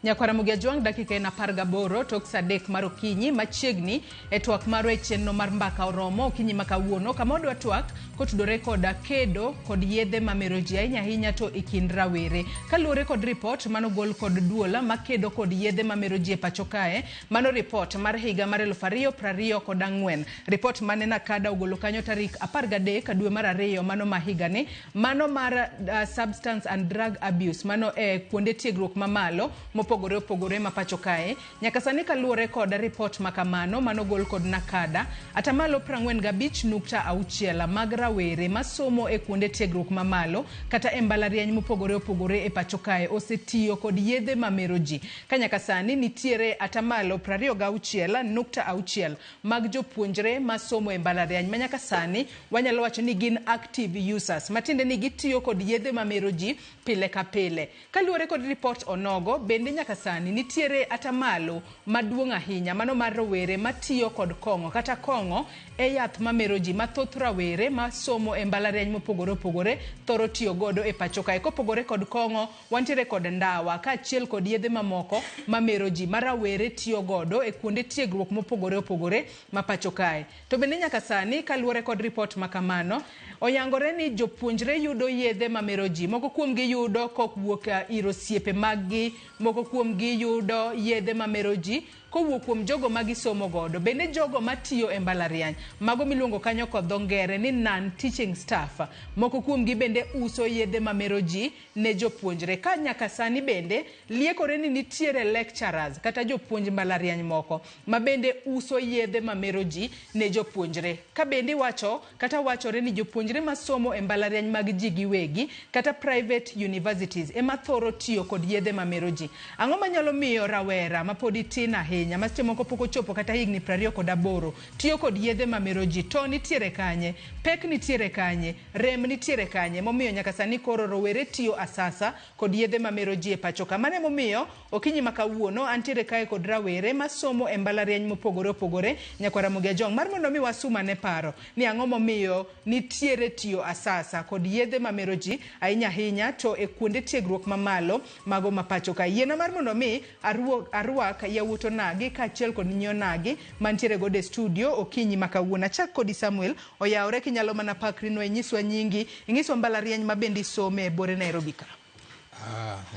Nyakwar Ramogi Ajwang' dakika en 18 tok saa 3 mar okinyi machiegni e twak marwa e chenro mar mbaka oromo okinyi ma kawuono kama wadwa twak kotudore kod kedo kod yedhe mamero ji ahinya ahinya to e kind rawere. Kaluwore kod ripot manogol kod duol makedo kod yedhe mamero ji e pacho kae, mano ripot mar higa mar 2024. Ripot mane NACADA ogolo kanyo tarik 13 dwe mar ariyo mano ma higani, mano mar substance and drug abuse mano e kuonde tiegruok mamalo mopogore opogore ma pacho kae. Nyaka sani kaluwore kod ripot ma kamano manogol kod NACADA, atamalo 45.6 mag rawere masomo e kuonde tiegruok mamalo kata e mbalariany mopogore opogore e pacho kae osetiyo kod yedhe mamero ji. Ka nyaka sani nitiere atamalo 26.6 mag jopuonjre masomo e mbalariany ma nyaka sani wanyalo wacho ni gin active users, matiende ni gitiyo kod yedhe mamero ji pile ka pile. Kaluwore kod ripot onogo, bende nyaka sani nitiere atamalo maduong' ahinya mano mar rowere matiyo kod kong'o kata kong'o e yath mamero ji ma thoth rawere masomo e mbalariany mopogore opogore thoro tiyo godo e pacho kae. Kopogore kod kong'o, wantiere kod ndawa kaachiel kod yedhe mamoko mamero ji ma rawere tiyo godo e kuonde tiegruok mopogore opogore ma pacho kae. To bende nyaka sani kaluwore kod ripot ma kamano, oyangore ni jopuonjre yudo yedhe mamero ji. Moko kuomgi yudo kowuok ir osiepe maggi, moko kuomgi yudo yedhe mamero ji kowuok kuom jogo ma gisomo godo. Bende jogo matiyo e mbalariany, mago miluongo kanyo kod dho ngere ni non-teaching staff, moko kuomgi bende uso yedhe mamero ji ne jopuonjre. Ka nyaka sani bende liekore ni nitiere lecturers kata jopuonj mbalariany moko ma bende uso yedhe mamero ji ne jopuonjre. Ka bende iwacho kata wachore ni jopuonjre masomo e mbalariany mag ji giwegi kata private universities ema thoro tiyo kod yedhe mamero ji. Ang'o manyalo miyo rawera mapodi tin ahinya ma seche moko pok ochopo kata higni 28 tiyo kod yedhe mamero ji? To nitiere kanye? Pek nitiere kanye? Rem nitiere kanye? Momiyo nyaka sani koro rowere tiyo asasa kod yedhe mamero ji e pacho ka. Mano emomiyo okinyi ma kawuono antiere kae kod rawere masomo e mbalariany mopogore opogore nyakwar Ramogi Ajwang' mar mondo mi wasum ane paro ni ang'o momiyo nitiere tiyo asasa kod yedhe mamero ji ahinya ahinya to e kuonde tiegruok mamalo mago ma pacho ka. Yiena mar mondo mi arwak yawuot onagi kaachiel kod nyi onagi mantiere godo e studio okinyi ma kawuono. Achak kodi Samuel, oyawore kinyalo mana pakrinwa inyiswa nyingi, inyiswa mbalariany ma bende isome e bore Nairobi ka.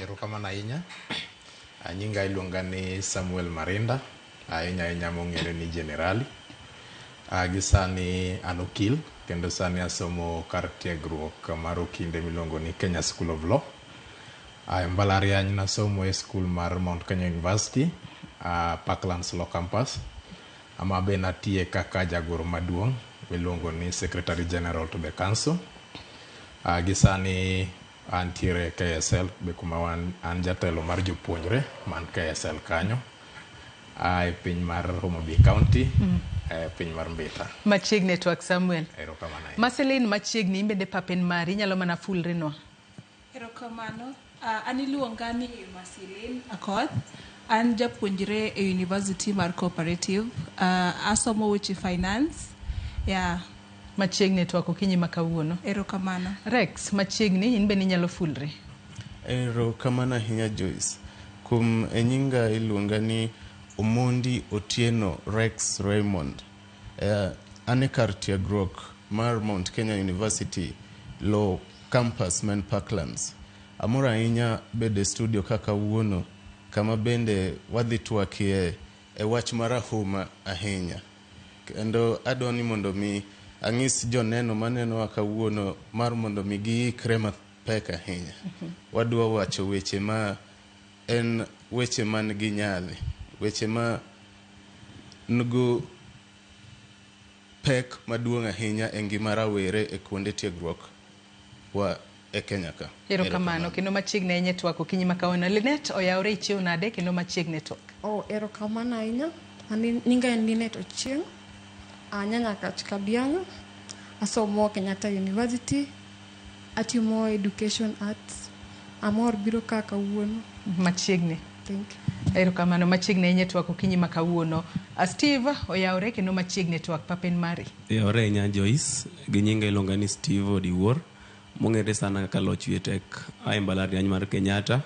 Erokamano ahinya. Nyinga iluonga ni Samuel Marinda, ahinya ahinya mong'ere ni Generali. Gi sani an okil kendo sani asomo kar tiegruok mar okinde miluongo ni Kenya School of Law. E mbalariany nasomo e skul mar Mount Kenya University, Parklands Law Campus. Ama be natiye kaka jagoro maduong' miluongo ni Secretary General to the Council. Gi sani antiere KSL be kuma wan an jatelo mar jopuonjre man KSL kanyo. A e piny mar Homa Bay County, e piny mar Mbita. Machiegni e twak Samuel. Erokamano ahinya. Marceline machiegni in bende pap en mari inyalo mana fulrinwa. Erokamano. An iluonga ni Marceline Akoth. An japuonjre e University mar Cooperative. Asomo weche finance. Yeah. Machiegni e twak okinyi ma kawuono. Erokamano. Rex, machiegni in bende inyalo fulri. Erokamano ahinya Joyce. Kuom e nyinga iluonga ni Omondi Otieno Rex Raymond. An e kar tiegruok mar Mount Kenya University Law Campus man Parklands. Amor ahinya bedo e studio ka kawuono kama bende wadhi twakie e wach marahuma ahinya. Kendo adwa ni mondo mi ang'is joneno manenowa kawuono mar mondo mi giikre mapek ahinya. Wadwa wacho weche ma en weche man gi nyadhi, weche ma nigi pek maduong' ahinya e ngima rawere e kuonde tiegruok wa e Kenya ka. Erokamano kendo machiegni ahinya e twak okinyi ma kawuono. Linet oyawore ichiew nade kendo machiegni e twak. Oh, erokamano ahinya. An nyinga en Linet Ochieng'. Anya Nyakach Kabianga. Asomo Kenyatta University. Atimo Education Arts. Amor biro ka kawuono. Machiegni. Thank you. Erokamano machiegni ahinya e twak okinyi ma kawuono. Steve oyawore kendo machiegni e twak pap en mari. Oyawore ahinya Joyce, gi nyinga iluonga ni Steve Odiwuor, mong'ere sana kaka Loch Wiye Tek, ae mbalariany mar Kenyatta.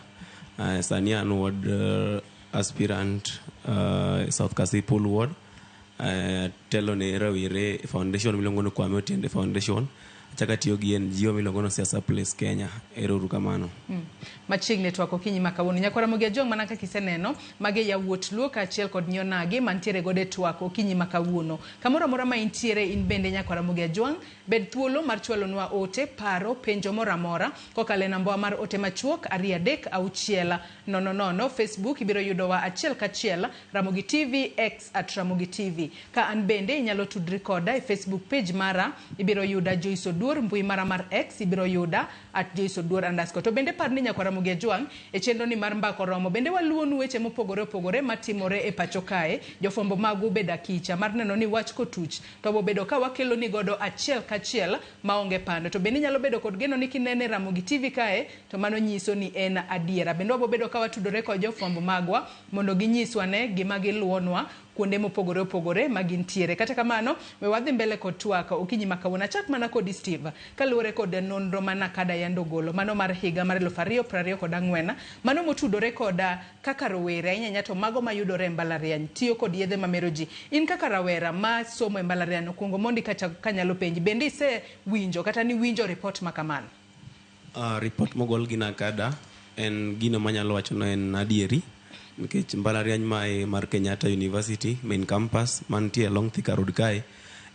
Sani an ward aspirant South Kasipul ward. Telo ne rawere foundation miluongo ni Kwame Otiende Foundation. Achako atiyo gi NGO miluongo ni Siasa Place Kenya. Ero uru kamano. Machiegni twak okinyi ma kawuono. Nyakwara Ramogi Ajwang' mana kaka iseneno, magi yawuot Luo kaachiel kod nyonagi mantiere godo e twak okinyi ma kawuono. Kamoro amora ma intiere in bende nyakwara Ramogi Ajwang', bed thuolo mar chwalonwa ote, paro, penjo moro amora kokalo e nambawa mar ote machuok 236 00. Facebook ibiro yudowa achiel kachiel Ramogi TV, X at Ramogi TV. Ka an bende inyalo tudri koda e Facebook page mara, ibiro yuda Joyce Oduor, mbui mara mar X ibiro yuda at Joyce Oduor underscore. To bende par ni nyakwara Ramogi Ajwang' e chenro ni mar Mbaka Oromo bende waluwonu weche mopogore opogore matimore e pacho kae. Jofwambo magu bedo akicha mar neno ni wach kotuch to bobedo ka wakelo ni godo achiel kachiel maonge pando. To bende inyalo bedo kod geno ni kinene Ramogi TV kae to mano nyiso ni en adiera. Bende wabobedo ka watudore kod jofwambo magwa mondo ginyiswa ne gima giluwonwa kuonde mopogore opogore ma gintiere. Kata kamano, we wadhi mbele kod twak okinyi ma kawuono. Achak mana kodi Steve, kaluwore kod nonro ma NACADA yande ogolo, mano mar higa mar 2024, mano motudore kod kaka rowere, ahinya ahinya to mago mayudore e mbalariany, tiyo kod yedhe mamero ji. In kaka rawera ma somo e mbalariany, okwongo mondi kanyalo penji, bende isewinjo kata niwinjo ripot ma kamano? Report mogol gi NACADA en gino manyalo wacho ni en adieri nikech mbalariany mae mar Kenyatta University main campus mantie along Thika Road kae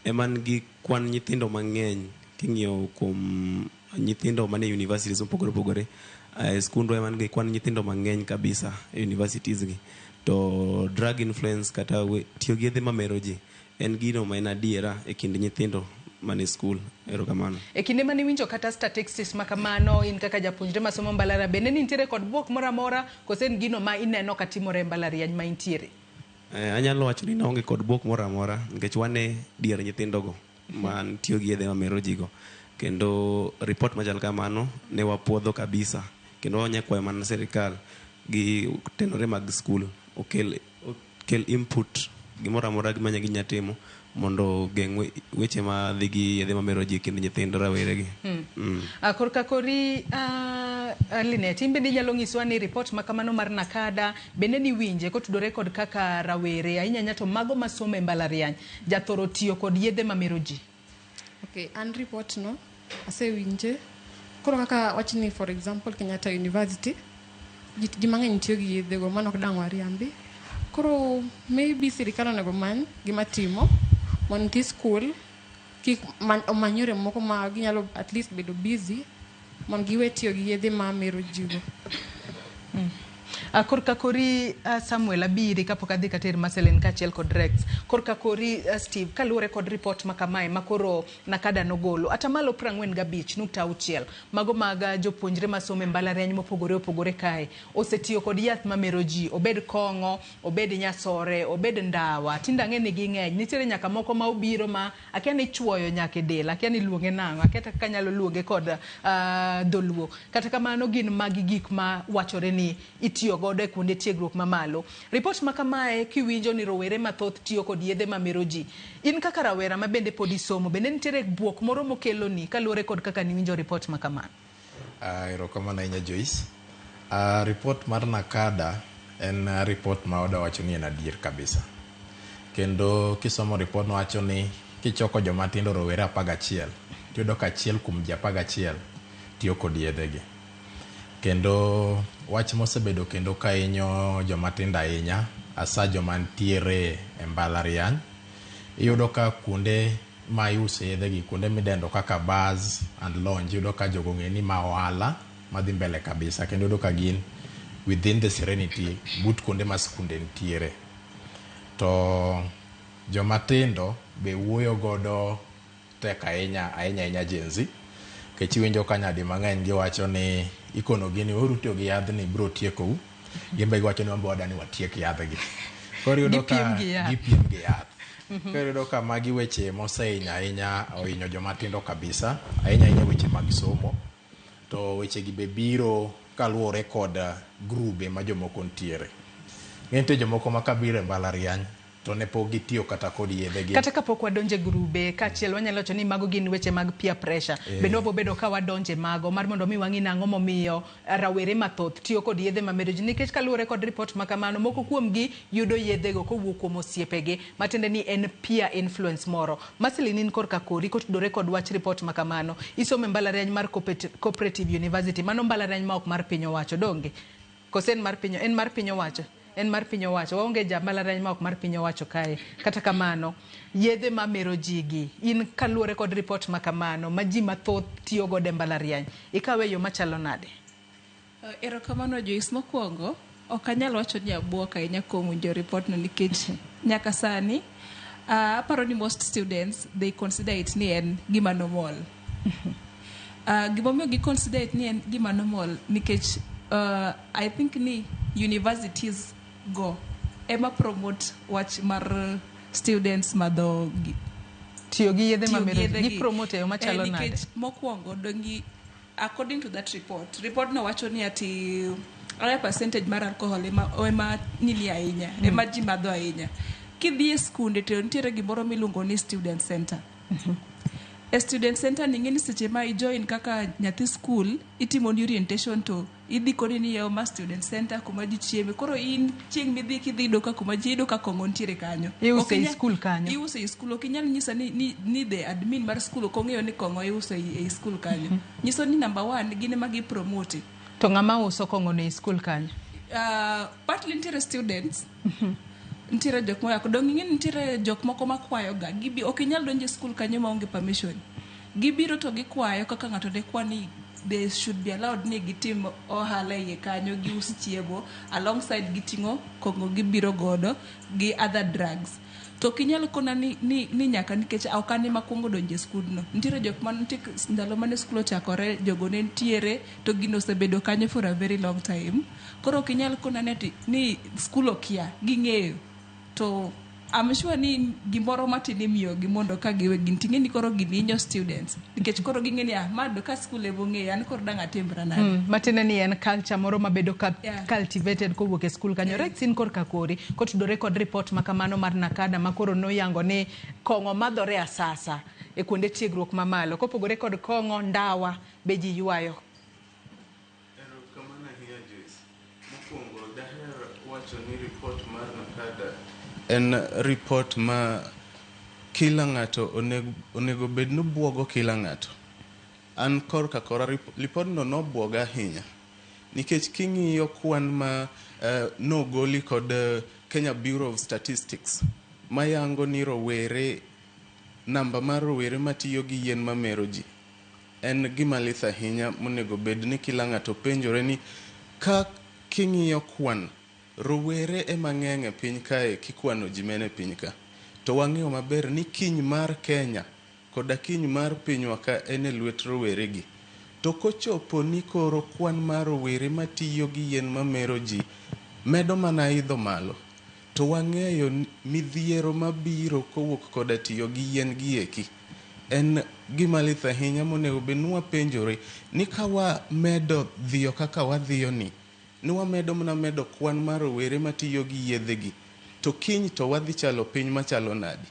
ema nigi kwan nyithindo mang'eny king'iyo kuom nyithindo manie universities mopogore opogore. Skundwa ema nigi kwan nyithindo mang'eny kabisa e universities gi. To drug influence kata tiyo gi yedhe mamero ji en gino ma en adiera e kind nyithindo mane skul. Erokamano. E kinde mane iwinjo kata statistics ma kamano, in kaka japuonjre masomo mbalariany, bende nitiere kod bwok moro amora kose en gino ma ineno katimore e mbalariany ma intiere? Anyalo wacho ni naonge kod bwok moro amora nikech wan e dier nyithindogo man tiyo gi yedhe mamero ji go. Kendo report machal kamano ne wapuodho kabisa. Kendo wanya kwayo mana sirikal gi tenore mag skul okel input gimoro amora ma ginya timo mondo geng' weche ma dhi gi yedhe mamero ji e kind nyithindo rawere gi. Korka kori Linet, in bende inyalo nyiswa ni report ma kamano mar NACADA bende niwinje kotudore kod kaka rawere ahinya ahinya to mago masomo e mbalariany jathoro tiyo kod yedhe mamero ji? Okay, an report no asewinje. Koro kaka wachni for example Kenyatta University, ji mang'eny tiyo gi yedhe go, mano ok dang' wariambi. Koro maybe sirikal onego many gima timo mondo nyithi skul kik omany yore moko ma ginyalo at least bedo busy mondo giwe tiyo gi yedhe mamero ji go. Korka kori Samuel abiri kapok adhi kater Marceline kaachiel kod Rex. Korka kori Steve, kaluwore kod report ma kamae makoro NACADA nogolo, atamalo 45.6 mago mag jopuonjre masomo e mbalariany mopogore opogore kae osetiyo kod yath mamero ji, obed kong'o, obed nyasore, obed ndawa. Tinde ang'e ni ging'eny, nitiere nyaka moko ma obiro ma akia ni chuoyo nyaka e del, akia ni luonge nang'o, akia kaka anyalo luonge kod dholuo. Kata kamano gin magi gik ma wachore ni itiyo godo e kuonde tiegruok mamalo. Report ma kamae kiwinjo ni rowere mathoth tiyo kod yedhe mamero ji, in kaka rawera ma bende pod isomo, bende nitiere bwok moro mokeloni kaluwore kod kaka niwinjo report ma kamano? Erokamano ahinya Joyce. Report mar NACADA en report ma wadwa wacho ni en adier kabisa. Kendo kisomo report no wacho ni kichoko joma tindo rowere 11, tiyudo ka achiel kuom ji 11 tiyo kod yedhe gi. Kendo wach mosebedo kendo ka hinyo joma tindo ahinya, hasa joma ntiere e mbalariany, iyudo ka kuonde ma iuse yedhe gi, kuonde midendo kaka bars and lounge, iyudo ka jogo ong'e ni ma ohala madhi mbele kabisa, kendo iyudo ka gin within the serenity but kuonde ma skunde nitiere. To joma tindo be wuoyo godo tek ahinya ahinya ahinya Gen Z, nikech iwinjo ka nyadi mang'eny giwacho ni ikonogi ni weuru tiyo gi yadhni biro tiekou, gin be giwacho ni wan be wadwa ni watiek yadhgi. Koro iyudo ka gipiem gi yath. Koro iyudo ka magi weche mosehinyo ahinya, ohinyo joma tindo kabisa, ahinya ahinya weche mag somo. To weche gi be biro kaluwore kod grube ma jomoko nitiere. Nitie jomoko ma kabiro e mbalariany to ne pok gitiyo kata kod yedhe gi. Kata kapok wadonjo e grube kaachiel, wanyalo wacho ni mago gin weche mag peer pressure. Bende wabo bedo ka wadonje mago mar mondo mi wang'i nang'o momiyo rawere mathoth tiyo kod yedhe mamero ji, nikech kaluwore kod ripot ma kamano, moko kuomgi yudo yedhego kowuok kuom osiepegi, matiende ni en peer influence moro. Marceline, in korka kori kotudore kod wach ripot ma kamano, isomo e mbalariany mar Cooperative University, mano mbalariany ma ok mar piny owacho, donge? Kose en mar piny, en mar piny owacho? En mar piny owacho. Waonge ja mbalariany ma ok mar piny owacho kae. Kata kamano, yedhe mamero ji gi, in kaluwore kod ripot ma kamano ma ji mathoth tiyo godo e mbalariany, ikawe e yo machalo nade? Erokamano Joyce. Mokwongo, ok anyal wacho ni abuok ahinya kuom winjo report no nikech nyaka sani aparo ni most students, they consider it ni en gima normal. Gimomiyo gi consider it ni en gima normal nikech I think ni universities go ema promote wach mar students madho tiyo gi yedhe tiyo gi mamero ji. yedhe gi. Gipromote e yo machalo nade? Nikech mokwongo dongi according to that report, report no wacho ni ati higher percentage mar alcohol ema nini ahinya, ema ji madho ahinya. Kidhi e skunde to nitiere gimoro miluongo ni student center. E student center ni, ing'e ni seche ma ijoin kaka nyathi school, itimo ni orientation to idhi koni ni yawo ma student center kuma ji chieme. Koro in chieng' midhi kidhi yudo ka kuma ji yudo ka kong'o nitiere kanyo. Iuse Ok ei inyal skul kanyo. Iuso ei skul. Ok inyal nyisa ni the admin mar skul ok ong'eyo ni kong'o iuso ei skul kanyo. Nyiso ni number one, gin ema gi promote. To ng'ama uso kong'o no e skul kanyo? Partly nitiere students, nitiere jok moyako dong. Ing'e ni nitiere jok moko makwayo ga gibi. Ok inyal donjo e skul kanyo maonge permission. Gibiro to gikwayo kaka ng'ato ne kwa ni they should be allowed ni gitim ohala e iye kanyo, gius chiemo alongside giting'o kong'o gibiro godo gi other drugs. To ok inyal kona ni nyaka nikech ok an ema akwongo donjo e skundno. Nitiere jok man nitie ndalo mane skul ochakore, jogo ne nitiere to gino osebedo kanyo for a very long time. Koro ok inyal kona ni ati ni skul okia, ging'eyo. To I'm sure ni gimoro matin imiyogi mondo ka giwe gini ting'e ni koro gini hinyo students nikech koro ging'e ni ah, ma do ka skul ema ong'eyo, an koro dang' atimra nade. Matiende ni en culture moro mabedo ka cultivated kowuok e skul kanyo. Rex, in korka kori kotudore kod report ma kamano mar NACADA ma koro noyango ni kong'o madhore asasa e kuonde tiegruok mamalo, kopogore kod kong'o, ndawa be ji ywayo. Erokamano ahinya, Joyce. Mokwongo daher wacho ni report mar NACADA en report ma kila ng'ato onego bed ni buogo kila ng'ato. An korka kora ripodno nobuoga ahinya nikech king'iyo kwan ma nogoli kod Kenya Bureau of Statistics mayango ni rowere, namba mar rowere matiyo gi yien mamero ji en gima lith ahinya monego bed ni kila ng'ato penjore ni ka king'iyo kwan rowere ema ng'eny e piny kae kikwano ji mene e piny ka, to wang'eyo maber ni kiny mar Kenya koda kiny mar pinywa ka en e lwet rowere gi. To kochopo ni koro kwan mar rowere matiyo gi yien mamero ji medo mana idho malo, to wang'eyo midhiero mabiro kowuok koda tiyo gi yien gi eki en gima lith ahinya monego bed ni wapenjore ni ka wamedo dhiyo kaka wadhiyo ni, ni wamedo mana medo kwan mar rowere matiyo gi yedhe gi, to kiny to wadhi chalo piny machalo nadi?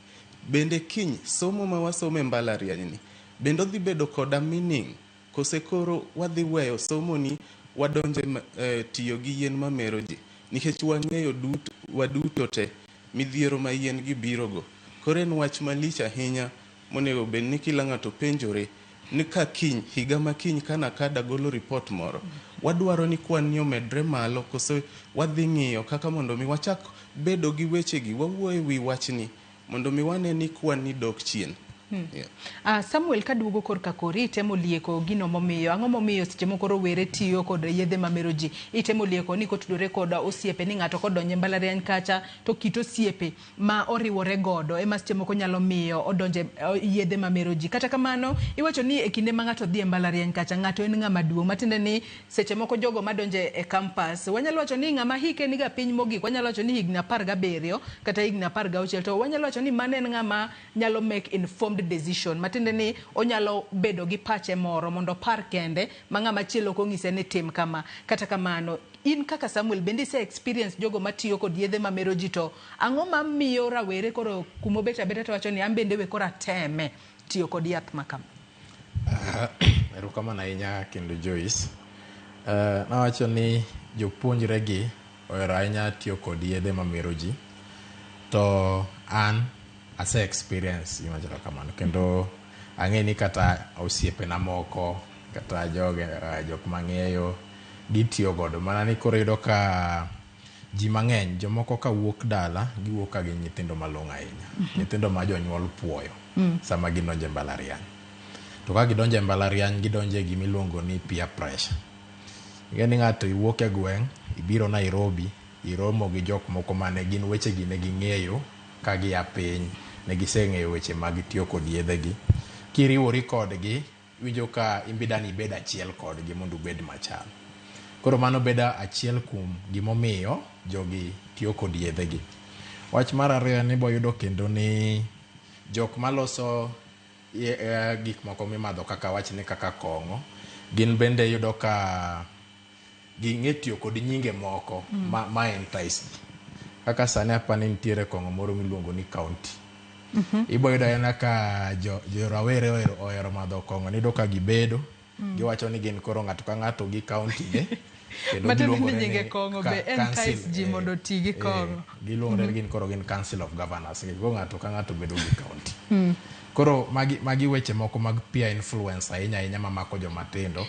Bende kiny somo ma wasomo e mbalariany ni bende odhi bedo koda meaning, kose koro wadhi weyo somo ni wadonje tiyo gi yien mamero ji? Nikech wang'eyo waduto te midhiero ma yien gi biro go. Koro en wach malich ahinya monego bed ni kila ng'ato penjore ni ka kiny, higa ma kiny, ka NACADA golo report moro, wadwaro ni kwan ni omedre malo, koso wadhi ng'iyo kaka mondo mi wachak bedo gi wechegi wawuo e wi wachni mondo mi wane ni kwan ni dok chien. Yeah. Samuel, kaduogo korka kori, itemo lieko gino momiyo, ang'o momiyo seche moko rowere tiyo kod yedhe mamero ji? Itemo lieko ni kotudore kod osiepe, ni ng'ato kodonjo e mbalariany kacha to kit osiepe ma oriwore godo ema seche moko nyalo miyo odonje yedhe mamero ji. Kata kamano, iwacho ni e kinde ma ng'ato dhi e mbalariany kacha, ng'ato en ng'ama duong', matiende ni seche moko jogo madonje e campus, wanyalo wacho ni ng'ama hike niga piny mogik, wanyalo wacho ni higni 17 kata higni 16, to wanyalo wacho ni mano en ng'ama nyalo make informed informed decision, matiende ni onyalo bedo gi pache moro mondo opar kende ma ng'ama chielo ok onyise ni tim kama. Kata kamano, in kaka Samuel bende ise experience jogo matiyo kod yedhe mamero ji, to ang'o mamiyo rawere koro kumobet abeta to wacho ni an bende we koro ateme tiyo kod yath ma kama? Erokamano ahinya kendo Joyce. Nawacho ni jopuonjre gi ohero ahinya tiyo kod yedhe mamero ji, to an ase experience gima chalo kamano, kendo ang'e ni kata osiepena moko kata joge jok mang'eyo gitiyo godo, mana ni koro iyudo ka ji mang'eny, jomoko kawuok dala giwuok ka gin nyithindo malong'o ahinya, nyithindo ma jonyuol puoyo sama gidonjo e mbalariany. To ka gidonjo e mbalariany, gidonjo e gimiluongo ni peer pressure. Ing'e ni ng'ato iwuok e gweng', ibiro Nairobi, iromo gi jok moko mane gin wechegi ne ging'eyo ka gia piny, ne giseng'eyo weche mag tiyo kod yedhe gi. Kiriwori kodgi, iwinjo ka in be dani ibed achiel kodgi mondo ubed machal. Koro mano bedo achiel kuom gimomiyo jogi tiyo kod yedhe gi. Wach mar ariyo en ni iboyudo kendo ni jok maloso gik moko mimadho kaka awach ni kaka kong'o, gin bende iyudo ka ging'e tiyo kod nyinge moko ma entice ji. Kaka sani apani nitiere kong'o moro miluongo ni County. Ibo yudo aena ka jo rawere ohero madho kong'o, iyudo ka gibedo, giwacho ni gin koro ng'ato ka ng'ato gi county ne, kendo Matiende ni giluongore nyinge ni kong'o be entice ji mondo oti gi kong'o. Giluongore ni gin koro gin council of governors, koro ng'ato ka ng'ato bedo gi county. Koro magi weche moko mag peer influence ahinya ahinya mamako joma tindo,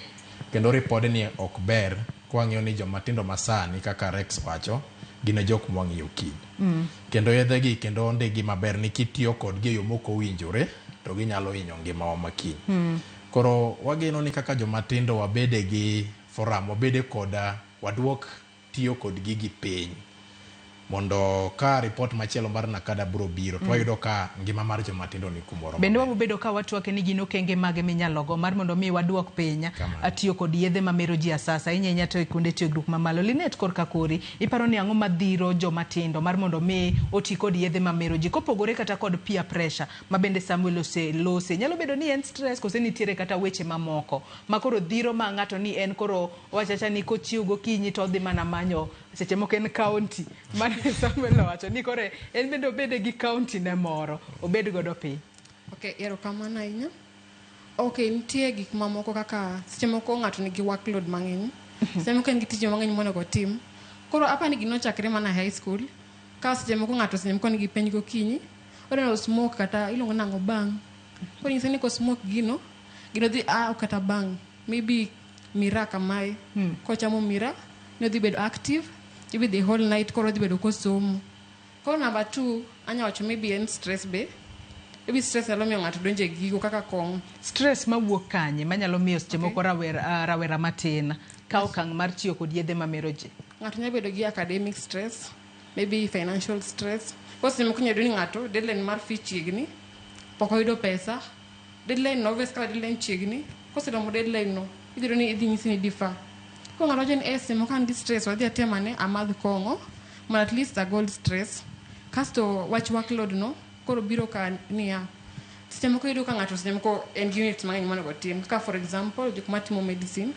kendo ripodni ok ber kwang'iyo ni joma tindo masani kaka Rex wacho, gin e jok mwang'iyo kiny. Kendo yedhe gi kendo ondikgi maber ni kitiyo kodgi e yo mok owinjore to ginyalo hinyo ngimawa makiny. Koro wageno ni kaka joma tindo wabede gi forum, wabede koda waduok tiyo kod gigi piny, mondo ka report machielo mar NACADA biro biro to wayudo ka ngima mar joma tindo ni kumoro Bende maber. wabobedo ka watwake ni gin okenge mage minyalo go mar mondo mi waduok piny tiyo kod yedhe mamero ji asasa, ahinya ahinya to e kuonde tiegruok mamalo. Linet, korka kori, iparo ni ang'o madhiro joma tindo mar mondo mi oti kod yedhe mamero ji kopogore kata kod peer pressure ma bende Samuel oselose? Nyalo bedo ni en stress kose nitiere kata weche mamoko ma koro dhiro ma ng'ato ni en koro owachacha ni kochiew gokinyi to odhi mana manyo, seche moko en county mane Samuel owacho ni koro en bende obede gi county ne moro obed godo piny. Okay, erokamano ahinya. Okay, nitie gik mamoko kaka seche moko ng'ato nigi workload mang'eny, seche moko en gi tije mang'eny monego otim. Koro apani gino ochakre mana high school, ka seche moko ng'ato seche moko nigi penj gokinyi, odwa smoke kata iluongo nang'o bang. Koro nyise ni ko smoke gino, gino dhi a kata bang. Maybe miraa kamae. Kochamo miraa, ni odhi bedo active, maybe the whole night koro odhi bedo kosomo. Koro number 2, anya wacho maybe en stress be. Maybe stress nyalo miyo ng'ato donjo e gigo kaka kong'o. Stress mawuok kanye manyalo miyo seche moko rawera matin ka okang' mar tiyo kod yedhe mamero ji? Ng'ato nyalo bedo gi academic stress, maybe financial stress. Koro seche moko inyalo yudo ni ng'ato deadline mar fee chiegni, pok oyudo pesa. Deadline no obvious ka deadline chiegni, koseromo deadline no, idhi yudo ni idhi nyisi ni defer. Koro ng'ato wacho ni seche moko an gi stress, wadhi atem ane amadh kong'o mondo at least agol stress. Kasto wach workload no koro biro ka niya, seche moko iyudo ka ng'ato seche moko en gi units mang'eny monego otim. Kaka for example, jok matimo medicine,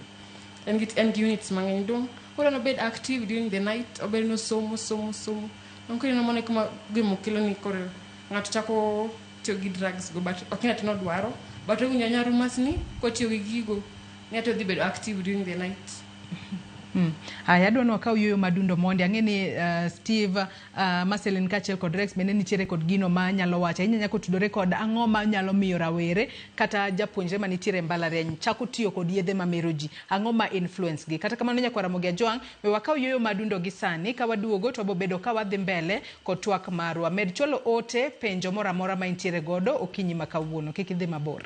en gi units mang'eny. Dong, koro en obed active during the night, obed no somo, somo, somo. Dong koro ineno mana kuma gima okelo ni koro ng'ato chako tiyo gi drugs go, but ok ni ati nodwaro, but owinjo anya rumors ni kotiyo gi gigo, ni ati odhi bedo active during the night. Aya, adwa ni wakaw yueyo madundo mondi. Ang'e ni Steve, Marceline kaachiel kod Rex bende nitiere kod gino ma nyalo wacho. Ahinya nyako tudore kod ang'o ma nyalo miyo rawere kata japuonjre manitiere e mbalariany chako tiyo kod yedhe mamero ji. Ang'o ma influence gi? Kata kamano nyakwar Ramogi Ajwang', we wakaw yueyo madundo gi sani. Ka waduogo to wabobedo ka wadhi mbele kod twak marwa. Med chwalo ote penjo moro amora ma intiere godo okinyi ma kawuono. Kik idhi mabor.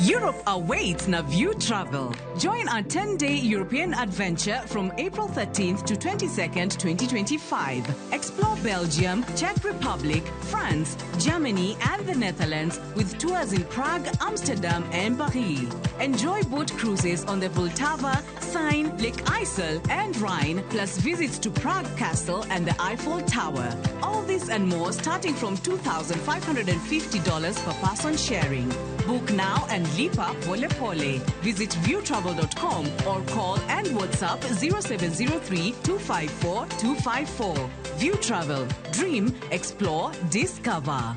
Europe awaits Naview Travel. Join our 10-day European adventure from April 13th to 22nd, 2025. Explore Belgium, Czech Republic, France, Germany, and the Netherlands with tours in Prague, Amsterdam, and Paris. Enjoy boat cruises on the Vltava, Seine, Lake Isel, and Rhine, plus visits to Prague Castle and the Eiffel Tower. All this and more starting from $2,550 per person sharing. Book now and lipa pole pole. Visit viewtravel.com or call and WhatsApp 0703 254 254. View Travel. Dream, explore, discover.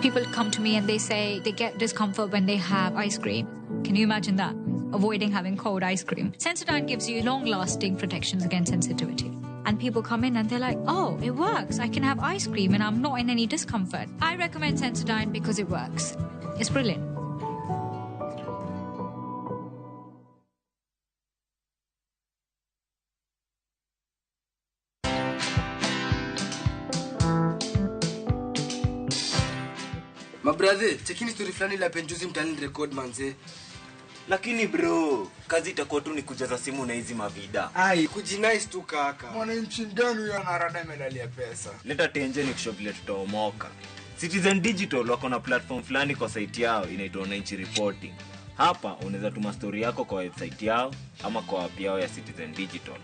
People come to me and they say they get discomfort when they have ice cream. Can you imagine that? Avoiding having cold ice cream. Sensodyne gives you long-lasting protections against sensitivity. And people come in and they're like, oh, it works. I can have ice cream and I'm not in any discomfort. I recommend Sensodyne because it works. It's brilliant. Mabrother, chekini story fulani la penjuzi mtaani record manze. Lakini bro, kazi itakuwa tu ni kujaza simu na hizi mavida. Ai, kujinice tu kaka. Mwananchi mgani huyo anarada medali ya pesa? Leta tenje ni kushow vile tutaomoka. Citizen Digital wako na platform fulani kwa site yao inaitwa Wananchi Reporting. Hapa unaweza tuma story yako kwa website yao ama kwa app yao ya Citizen Digital.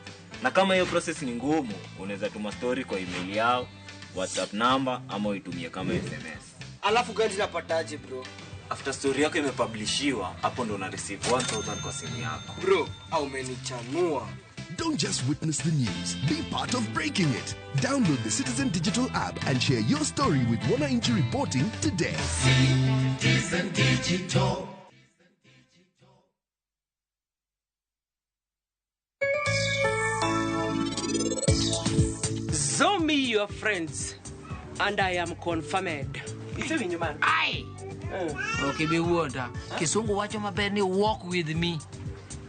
Na kama hiyo process ni ngumu, unaweza tuma story kwa email yao, WhatsApp number ama uitumie kama SMS. Alafu gani napataje bro? After story yako imepublishiwa, hapo ndo una receive 1000 kwa simu yako. Bro, au umenichanua. Don't just witness the news, be part of breaking it. Download the Citizen Digital app and share your story with Wananchi Reporting today. Citizen Digital. Zombie your friends, and I am confirmed. Isewinjo man. Ai! Ok ibi wuonda. Kisungu wacho maber ni walk with me.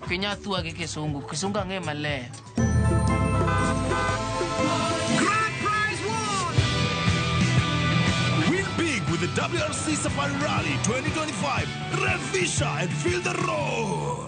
Ok inyal thua gi kisungu. Kisungu ang'e maler. Grand Prize 1! Win big with the WRC Safari Rally 2025. Revisha and feel the roar.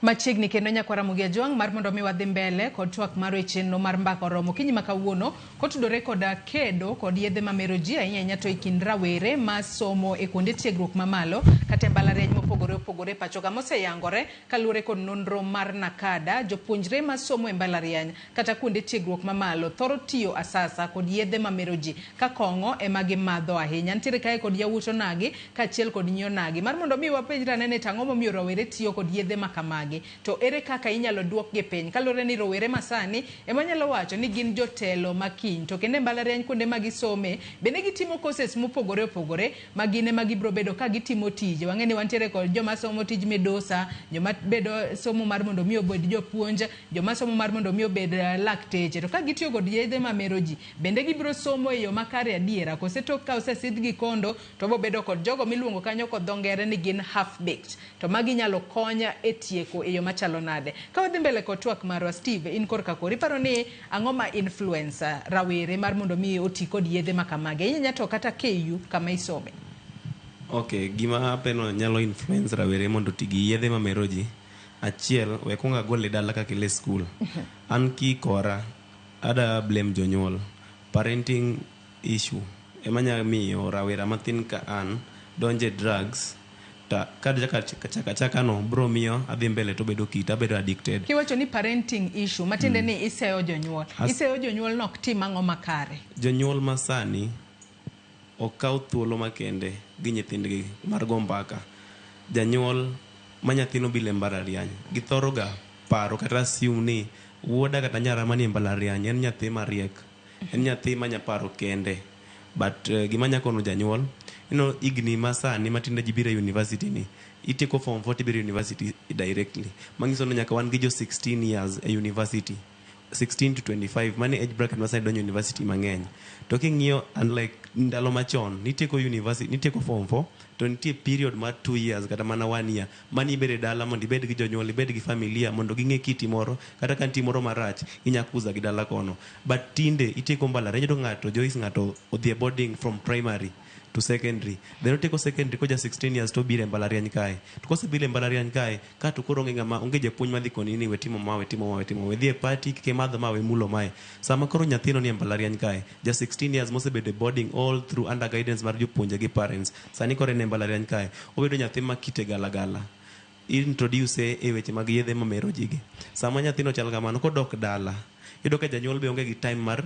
Machiegni kendo nyakwara Mugia Jwang' mar mondo mi wadhi mbele kod twak mar chenro mar mbaka oromo okinyi ma kawuono kotudore koda kedo kod yedhe mamero ji ahinya ahinya to e kind rawere masomo e kuonde tiegruok mamalo kata e mbalariany mopogore opogore pacho ka moseyangore kaluwore kod nonro mar NACADA. Jopuonjre masomo e mbalariany kata kuonde tiegruok mamalo thoro tiyo asasa kod yedhe mamero ji ka kong'o ema gimadho ahinya. Nitiere kae kod yawuot onagi kaachiel kod nyi onagi mar mondo mi wapenjre ane ni to ang'o momiyo rawere tiyo kod yedhe makamagi, to ere kaka inyalo duokgi piny kaluwore ni rowere masani ema nyalo wacho ni gin jotelo makiny to kendo e mbalariany kuonde ma gisome bende gitimo courses mopogore opogore ma gin ema gibiro bedo ka gitimo tije. Wang'e ni wantiere kod joma somo tij midusa, joma bedo somo mar mondo mi obed jopuonj, joma somo mar mondo mi obed lakteche, to ka gitiyo kod yedhe mamero ji bende gibiro somo e yo makare adiera kose tok ka osesidhgi kondo to bo bedo kod jogo miluongo kanyo kod dho ngere ni gin half baked, to magi nyalo konya e tieko e yo machalo nade. Ka wadhi mbele kod twak marwa, Steve, in korka kori iparo ni ang'o ma influencer rawere mar mondo mi oti kod yedhe makamagi ahinya to kata KU kama isome? Okay, gima apeno nyalo influence rawere mondo oti gi yedhe mamero ji, achiel we kuong agole dala kakele skul. An kikora ada blame jonyuol. Parenting issue ema nya miyo rawera mathin ka an donje drugs ta ka chaka no bro miyo adhi mbele to bedo kita bedo addicted. Kiwacho ni parenting issue matiende ni iseyo jonyuol. Iseyo jonyuol nok tim ang'o makare? Jonyuol masani okaw thuolo makende gi nyithindgi mar go mbaka. Janyuol ma nyathino bile mbalariany githoro ga paro kata assume ni wuoda kata nyara manie mbalariany en nyathi mariek, en nyathi manya paro kende. But gima nya kono janyuol ino igni masani matinde ji biro e university ni itieko form 4 tibiro university directly, manyiso ni nyaka wan gi jo 16 years e university. 16 to 25 mane age bracket ma sani donjo university mang'eny to king'iyo unlike ndalo machon nitieko university nitieko form 4 to nitie period mar 2 years kata mana 1 year mani ibed e dala mondo ibed gi jonyuol ibed gi familia mondo ging'e kiti moro kata ka nitie moro marach inya kuza gi dala kono but tinde itieko mbalariany iyudo ng'ato Joyce ng'ato odhi e boarding from primary to secondary then otieko secondary koja 16 years to obiro e mbalariany kae to kosebiro e mbalariany kae ka to koro onge ng'ama onge japuonj madhi koni ni we timo ma we timo ma we timo ma we dhi e party kik imadh ma we mulo mae sama koro nyathino ni e mbalariany kae ja 16 years mosebedo e boarding all through under guidance mar jopuonje gi parents sani koro en e mbalariany kae obedo nyathi ma kite galagala introduce e weche mag yedhe mamero ji gi sama nyathino chal kamano kodok dala iyudo ka janyuol be onge gi time mar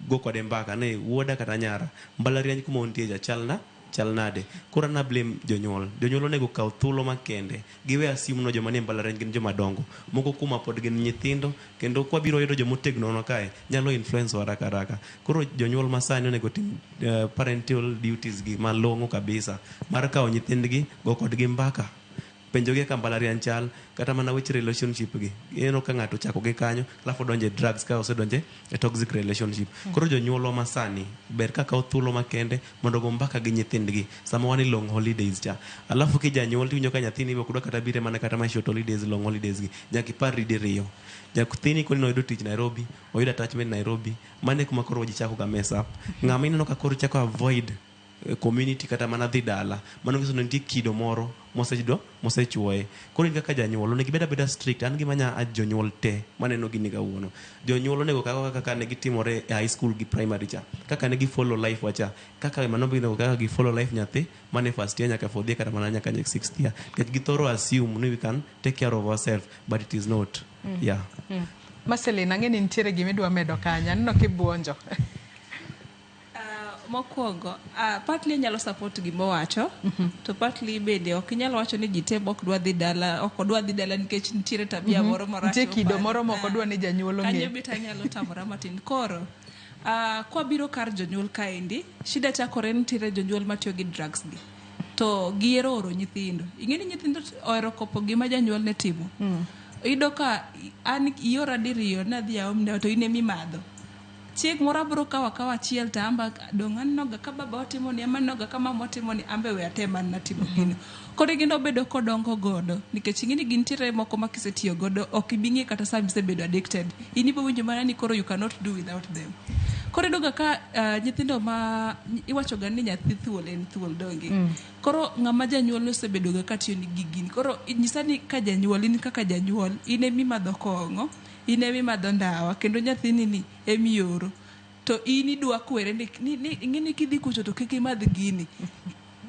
go kode mbaka ni wuoda kata nyara mbalariany kuma untie cha chal na chal nade koro an ablame jonyuol jonyuol onego kaw thuolo makende giwe assume no joma nie mbalariany gin joma dongo moko kuma pod gin nyithindo kendo kwabiro yudo jomotegno no kae nyalo influence wa haraka haraka koro jonyuol masani onego tim parental duties gi malong'o kabisa mar kawo nyithindgi go kodgi mbaka penjogi kaka mbalariany chal kata mana weche relationship gi ineno ka ng'ato ochako gi kanyo alafu odonje drugs ka osedonje e toxic relationship koro jonyuolwa masani ber ka kawo thuolo makende mondo go mbaka gi nyithindgi sama wan e long holidays cha alafu kijanyuol tiwinjo ka nyathini be ok dwa kata bire mana kata ma short holidays long holidays gi nyaka iparri diriyo nyathini koni noyudo tich Nairobi oyudo attachment Nairobi mano e kuma koro ji chako ga mess up ng'ama ineno ka koro chako avoid community kata mana dhi dala mano nyiso ni nitie kido moro moseyudo mosechuoye koro in kaka janyuol onego ibed abeda strict an gima anya urge jonyuol te maneno gini kawuono jonyuol onego kaw kaka ne gitimore e high school gi primary cha kaka ne gifollow life wa cha kaka mano onego kaka gifollow life nyathi mane first year nyaka fourth year kata mana nyaka sixth year nikech githoro assume ni we can take care of ourselves but it is not yeah. Marceline, ang'e ni nitiere gima idwa medo kanyo aneno kibuonjo. Mokwongo, partly anyalo support gimowacho, to partly bende ok inyal wacho ni ji te ok dwa dhi dala, ok odwa dhi dala nikech nitiere tabia moro marach. Nitie kido moro ma ok odwa ni janyuol ong'e. Kanyo bet anyalo tamora matin. Koro, kwabiro kar jonyuol kaendi, shida chakore nitiere jonyuol matiyo gi drugs gi. To giero oro nyithindo. Ing'e ni nyithindo ohero kopo gima janyuol ne timo. Iyudo ka an iora diriyo nadhi aomna to in emimadho. Chieng' moro abiro kawo akawa achiel to amba dong' anenoga ka baba otimo ni ama anenoga ka mama otimo ni ambe we atem an natimo gino. Koro gino obedo kodongo godo nikech ing'e ni gintiere moko ma kisetiyo godo ok ibi ng'e kata sama isebedo addicted. In ibo winjo mana ni koro you cannot do without them. Koro iyudo ga ka nyithindo ma iwacho ga ni nyathi thuol en thuol donge. Koro ng'ama janyuol osebedo ga katiyo ni gini. Koro nyisa ni ka janyuol in kaka janyuol in emimadho kong'o, in emimadho ndawa kendo nyathini ni emioro. To in idwa kwere ni ing'e ni kidhi kucho to kik imadh gini.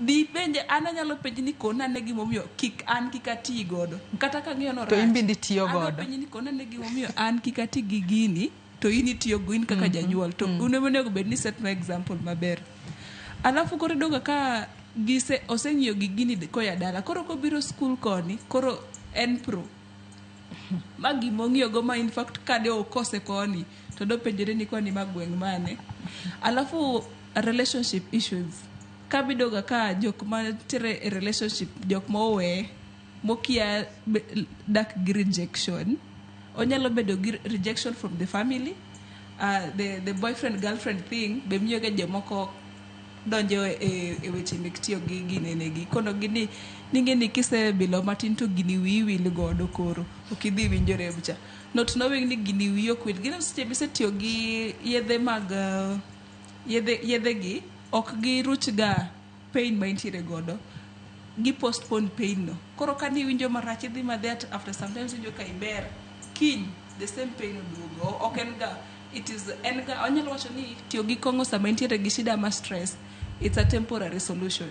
Dhi penje an anyalo penji ni kona ane gimomiyo kik an kik ati godo. Kata ka ang'eyo ni To in bende itiyo Adwa godo. penji ni kona ane gimomiyo an kik ati gi gini to in itiyo go in kaka janyuol to un ema onego bed ni set no example maber. Alafu koro iyudo ga ka gise oseng'iyo gi gini koya dala koro kobiro skul koni koro en pro. Ma gimong'iyo go ma in fact kade okose koni to dopenjore ni koni ma gweng' mane. Alafu relationship issues. Kabido ga ka jok mantiere e relationship jok mowe mokia dak gi rejection. Onyalo bedo gi rejection from the family. The boyfriend girlfriend thing be miyo ga jomoko donjo e weche mek tiyo gi ginene gi. Kono gini ning'e ni kisebilo matin to gini wiyi wil godo koro ok idhi winjo rem cha. Not knowing ni gini wiyi ok wil. Gino seche misetiyo gi yedhe mag yedhe gi ok giruch ga pain ma intiere godo. Gi postpone pain no. Koro ka niwinjo marach idhi madhi after sometimes iwinjo ka iber. Kiny the same pain oduogo. Ok en ga it is en ga onyalo wacho ni tiyo gi kong'o sama intiere gi shida mar stress it's a temporary solution.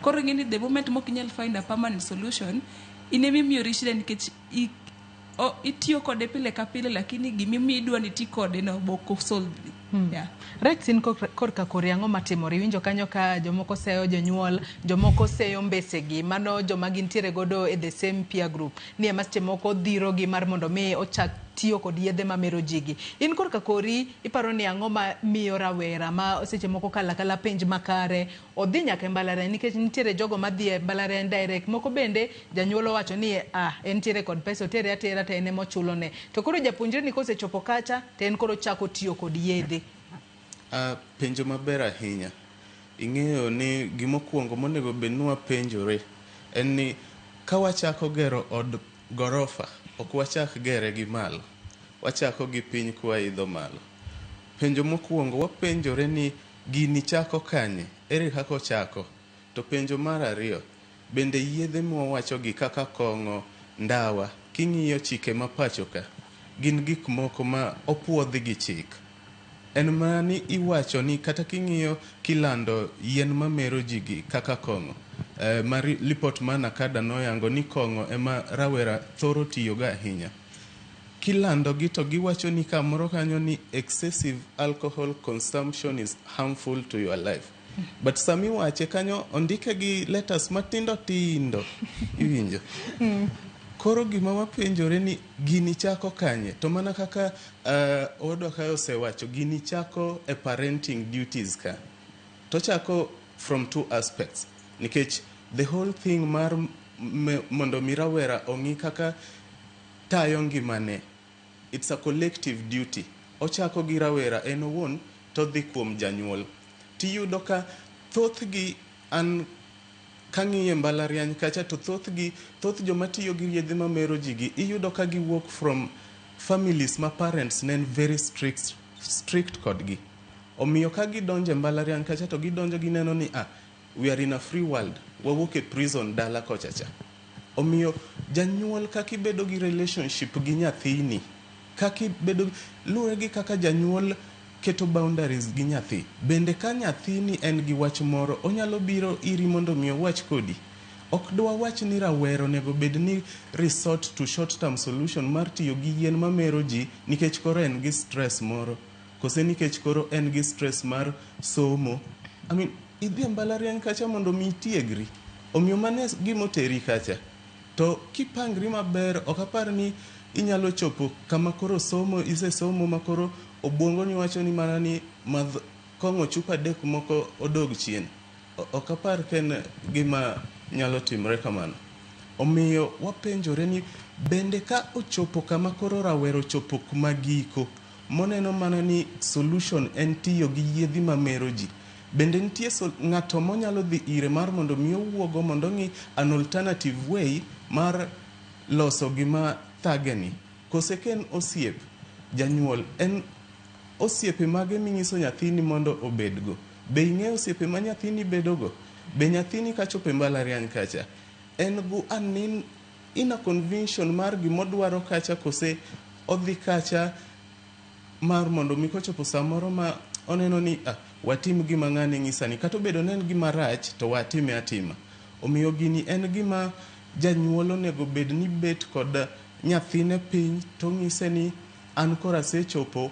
Koro ing'e ni the moment mok inyal find a permanent solution in emimiyori shida nikech itiyo kode pile ka pile lakini gimimiyo idwa ni iti kode no be ok osolve. Yeah. Rex, in korka kori ang'o matimore? Iwinjo kanyo ka jomoko seyo jonyuol, jomoko seyo mbesegi, mano joma gintiere godo e the same peer group. Ni ema seche moko dhirogi mar mondo mi ochak tiyo kod yedhe mamero jigi. In korka kori iparo ni ang'o ma miyo rawera ma seche moko kalo akala penj makare odhi nyaka e mbalariany, nikech nitiere jogo madhi e mbalariany direct, moko bende janyuol owacho ni entiere kod pesa, otere atera to en ema ochulone. To koro japuonjre ni kosechopo kacha to en koro ochako tiyo kod yedhe. Penjo maber ahinya. Ing'eyo ni gimokwongo monego bed ni wapenjore en ni ka wachako gero od gorofa, ok wachak gere gi malo, wachako gi piny kwaidho malo. Penjo mokwongo wapenjore ni gini chako kanye, ere kaka ochako? To penjo mar ariyo, bende yedhe mwawachogi kaka kong'o, ndawa, king'iyo chike ma pacho ka, gin gik moko ma opuodhi gi chik. En mana ni iwacho ni kata king'iyo kilando yien mamero ji gi kaka kong'o, ma lipot ma NACADA noyango ni kong'o ema rawera thoro tiyogo ahinya. Kilando gi to giwacho ni kamoro kanyo ni excessive alcohol consumption is harmful to your life. But sami wache kanyo ondike gi letters matindo tindo, iwinjo? Koro gima wapenjore ni gini chako kanye? To mana kaka owadwa kae osewacho, gini chako e parenting duties ka. To chako from two aspects. Nikech the whole thing mar mondo mi rawera ong'i kaka tayo ngimane, it's a collective duty. Ochako gi rawera en owuon to dhi kuom janyuol. Tiyudo ka thothgi an kang'iyo e mbalariany kacha to thothgi, thoth joma tiyo gi yedhe mamero ji gi, iyudo ka giwuok from families ma parents ne en very strict kodgi. Omiyo ka gidonjo e mbalariany kacha to gidonjo gineno ni we are in a free world, wawuok e prison dala kocha cha. Omiyo janyuol kaka ibedo gi relationship gi nyathini, kaka ibedo, luwore gi kaka janyuol keto boundaries gi nyathi. Bende ka nyathini en gi wach moro, onyalo biro iri mondo mi owach kodi. Ok dwa wach ni rawera onego bed ni resort to short term solution mar tiyo gi yien mamero ji nikech koro en gi stress moro, kose nikech koro en gi stress mar somo. I mean, idhi e mbalariany kacha mondo mi itiegri. Omiyo mano e gima oteri kacha. To kipangri maber, ok apar ni inyalo chopo kama koro somo, isesomo ma koro obwongoni wacho ni mana ni madh kong'o chupa adek moko odog chien. Ok apar ka en gima nyalo timore kamano. Omiyo wapenjore ni bende ka ochopo kama koro rawera ochopo kuma giko, moneno mana ni solution en tiyo gi yedhi mamero ji. Bende nitie ng'ato monyalo dhi ire mar mondo mi owuogo mondo ong'i an alternative way mar loso gima thageni. Kose ka en osiep janyuol, en osiepe mage minyiso nyathini mondo obedgo? Be ing'eyo osiepe ma nyathini bedogo? Be nyathini kachopo e mbalariany kacha, en go an inner conviction mar gimodwaro kacha, kose odhi kacha mar mondo mi kochopo samoro ma oneno ni watim gima ng'ani nyisani, kata obedo ni en gima rach to watime atima. Omiyo gini en gima janyuol onego bed ni bet kod nyathine piny to ng'ise ni an koro asechopo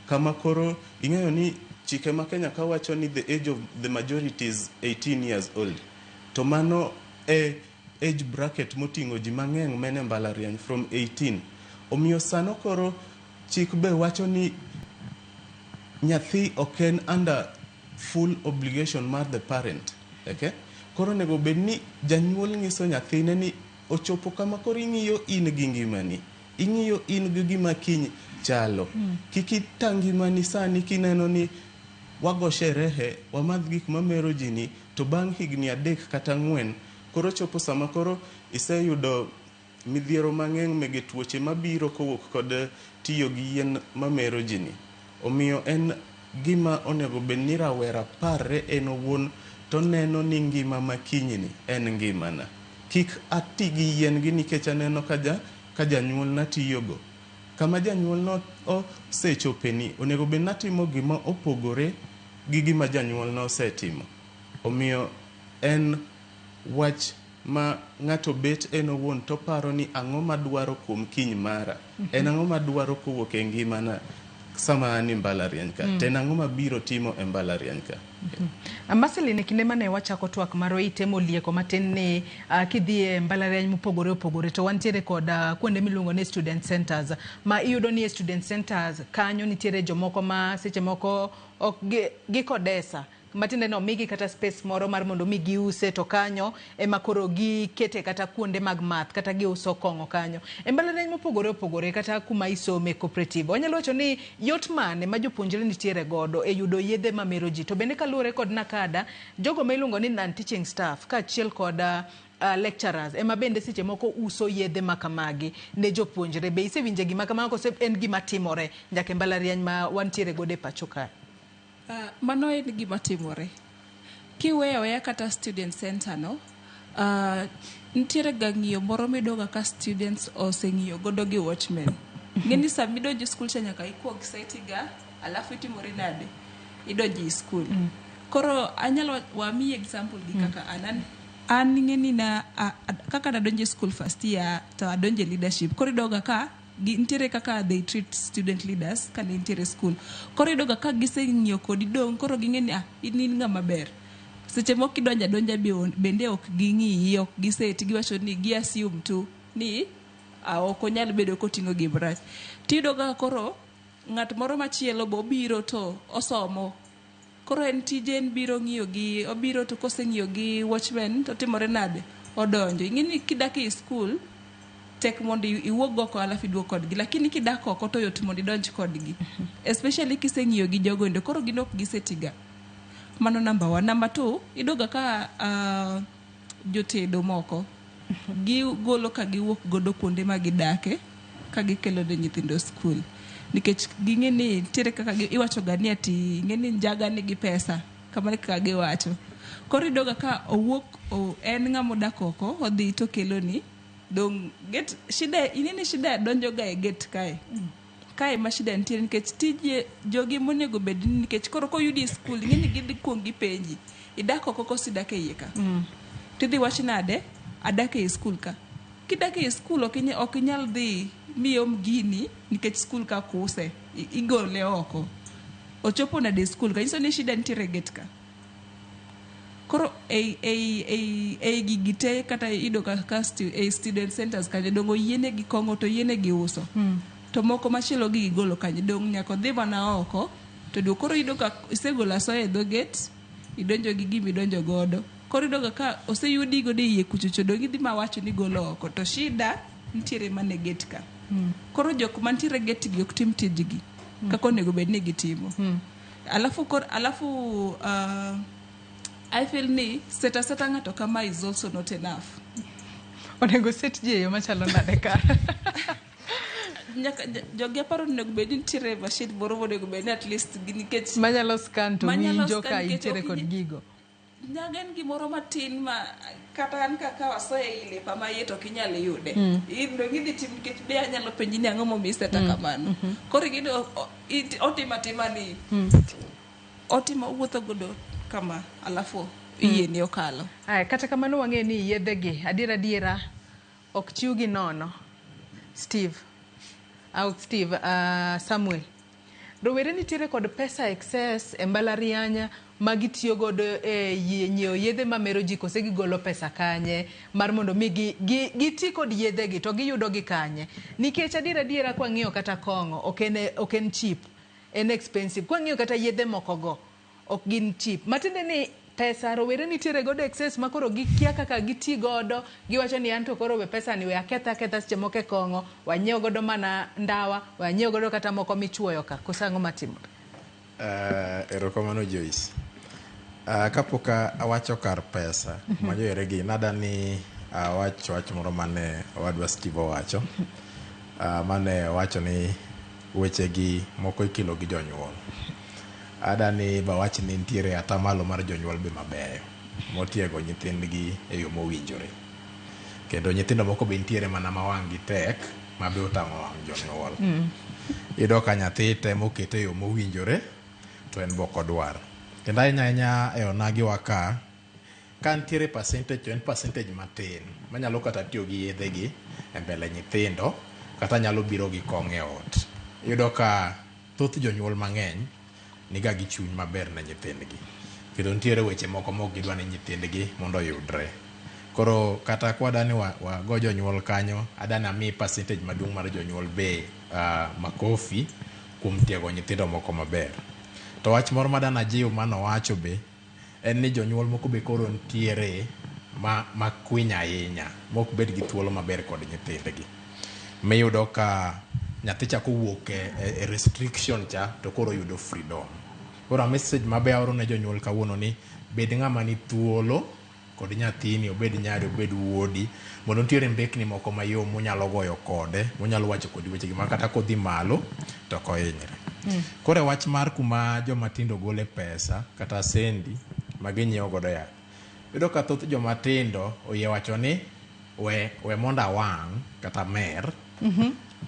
kama koro ing'eyo ni chike ma Kenya ka wacho ni the age of the majority is 18 years old. To mano e age bracket moting'o ji mang'eny mene mbalariany from 18. Omiyo sano koro chik be wacho ni nyathi ok en under full obligation mar the parent. Okay? Koro onego bed ni janyuol nyiso nyathine ni ochopo kama koro ing'iyo in gi ngimani. Ing'iyo in gi gima kiny chalo. Kik ita ngimani sani kineno ni wago sherehe, wamadh gik mamero ji ni, to bang' higni 3 kata 4, koro chopo sama koro iseyudo midhiero mang'eny mege tuoche mabiro kowuok kod tiyo gi yien mamero ji ni. Omiyo en gima onego bed ni rawera parre en owuon to neno ni ngima ma kinyni en ngimana. Kik ati gi yien gi nikech aneno ka janyuolna tiyogo. Kama janyuolna osechopeni, onego bed ni atimo gima opogore gi gima janyuolna osetimo. Omiyo en wach ma ng'ato bet en owuon to paro ni ang'o madwaro kuom kiny mara. En ang'o madwaro kowuok e ngimana. sama an e mbalariany ka to en ang'o mabiro timo e mbalariany ka. Marceline, kinde mane wachako twak marwa itemo lieko matin ni kidhi e mbalariany mopogore opogore to wantiere kod kuonde miluongo ni student centers, ma iyudo ni e student centers kanyo nitiere jomoko ma seche moko ok gikodesa, matiende ni omigi kata space moro mar mondo mi giuse, to kanyo ema koro gikete kata kuonde mag math kata giuso kong'o kanyo. E mbalariany mopogore opogore kata kuma isome cooperative, wanyalo wacho ni yot mane ma jopuonjre nitiere godo e yudo yedhe mamero ji? To bende kaluwore kod NACADA, jogo ma iluongo ni non-teaching staff kaachiel kod lecturers ema bende seche moko uso yedhe ma kamagi ne jopuonjre. Be isewinje gima kamano kose en gima timore nyaka e mbalariany ma wantiere godo e pacho kae? Mano en gima timore. Kiweyo aweya kata student center no, nitiere ga ng'iyo moro miyudo ga ka students oseng'iyo godo gi watchmen. Ng'eni sama idonjo e skul cha nyaka ikuong seti ga, alafu itimori nade? Idonjo e skul. Koro anyalo wamiyi example gi kaka an ing'eni na kaka nadonjo e skul first year to adonjo e leadership. Koro iyudo ga ka nitiere kaka they treat student leaders ka nitiere school. Koro iyudo ga ka giseng'iyo kodi dong' koro ging'e ni in in ng'ama ber. Seche moko idonjo adonja bende ok ging'iyi, ok giseti, giwacho ni gi assume tu ni ok onyal bedo koting'o gima rach. Tiyudo ga koro ng'at moro machielo bo obiro to osomo. Koro en tije en biro ng'iyo gi, obiro to koseng'iyo gi watchman to timore nade? Odonjo. Ing'e ni kidak e school tek mondo iwuog oko alafu iduog kodgi, lakini kidak oko to yot mondo idonj kodgi, especially kiseng'iyo gi jogo endo, koro gin ok gisetiga. Mano number one. Number two, iyudo ga ka jotedo moko gigolo ka giwuok godo kuonde ma gidake ka gikelo ne nyithindo skul, nikech ging'e ni nitiere kaka iwacho ga ni ati ing'e ni njaga nigi pesa, kamano e kaka giwacho. Koro iyudo ga ka owuok en ng'ama odak oko odhi to keloni dong get shida. Ing'e ni shida donjo ga e gate kae. Kae ma shida nitie nikech tije jogi monego bed ni, nikech koro koyudi e skul ing'e ni gidhi kuong gipenji idak oko koso idak e iye ka. Tidhi wach nade? Adak ei skul ka. Kidak ei skul ok inyal dhi miom gini nikech skul ka kuse igole oko. Ochopo nade e skul ka? Nyiso ni shida nitiere e gate ka. Koro ei gigi te kata iyudo ka ei student centers kanyo dong oyienegi kong'o to oyienegi uso. To moko machielo gi gigolo kanyo dong nyaka odhi mana oko to duog. Koro iyudo ka isegolo asoya e dho gate, idonjo gi gima idonjo godo. Koro iyudo ga ka oseyudi godo e iye kuchocho dong idhi mawacho ni golo oko to shida nitiere mana e gate ka. Koro jok mantiere e gate gi ok tim tijgi kaka onego bed ni gitimo. Alafu I feel ni seta seta ng'ato kama is also not enough. Onego set ji e yo machalo nade ka? Nyaka jogi aparo ni onego bed ni nitiere machine moro monego bed ni at least nikech manyalo scan to manyalo winjo scan ka nikech intiere ok kod gigo. Nyaga en gimoro matin ma kata an kaka wasoye ei lepa ma iye to ok inyal yude. In dong idhi tim nikech be anyalo penji ni ang'o momiyo iseta kamano. Koro ing'e otimo atima ni otimo owuotho godo kama alafu iyieni okalo. Aya, kata kamano wang'e ni yedhegi adiera adiera ok chiwgi nono. Steve, ok Steve, Samuel. Rowere nitiere kod pesa excess e mbalariany ma gitiyo godo e nyiewo yedhe mamero ji, kose gigolo pesa kanye mar mondo mi giti kod yedhegi to giyudo gi kanye? Nikech adiera adiera kwang'iyo kata kong'o ok en cheap, en expensive. Kwang'iyo kata yedhe moko go ok gin cheap. Matiende ni pesa rowere nitiere godo excess ma koro gikia kaka giti godo. Giwacho ni anto koro we pesa ni we aketha aketha seche moko e kong'o, wanyiew godo mana ndawa, wanyiew godo kata moko michuoyo ka. Koso ang'o matimore? Erokamano Joyce. Kapok awacho kar pesa ma jowere gi nada ni awach wach moro mane owadwa Steve owacho, mane owacho ni weche gi moko ikelo gi jonyuol. Ada ni bawach ni nitiere atamalo mar jonyuol be mabeyo motiego nyithindgi e yo mowinjore. Kendo nyithindo moko be nitiere mana ma wang' gi tek ma be otamo wang' jonyuol. Iyudo ka nyathi temo kete e yo mowinjore to en be ok odwar. Kendo ahinya ahinya e onagi wa ka, ka nitiere percentage to en percentage matin manyalo kata tiyo gi yedhe gi e mbele nyithindo kata nyalo biro gi kong'o e ot. Iyudo ka Thoth jonyuol mang'eny niga gi chuny maber ne nyithindgi. Kendo nitiere weche moko mok gidwa ni nyithindgi mondo oyudre. Koro kata kwadani wago jonyuol kanyo, adani ami percentage maduong' mar jonyuol be makofi kuom tiego nyithindo moko maber. To wach moro madana jiw manowacho be en ni jonyuol moko be koro nitiere ma kwiny ahinya mok bed gi thuolo maber kod nyithindgi. Miyudo ka nyathi chako wuok e restriction cha to koro yudo freedom. Koro a message mabe aoro ne jonyuol kawuono ni bed ng'ama ni thuolo kod nyathini, obed nyari, obed wuodi, mondo nitiere mbekni moko mayom munyalo goyo kode, munyalo wacho kodi wechegi ma kata kodhi malo to ok ohinyre. Koro e wach mar kuma joma tindo gole pesa kata sendi ma ginyiewo godo yath. Iyudo ka thoth joma tindo oyie wacho ni we mondo awang' kata mer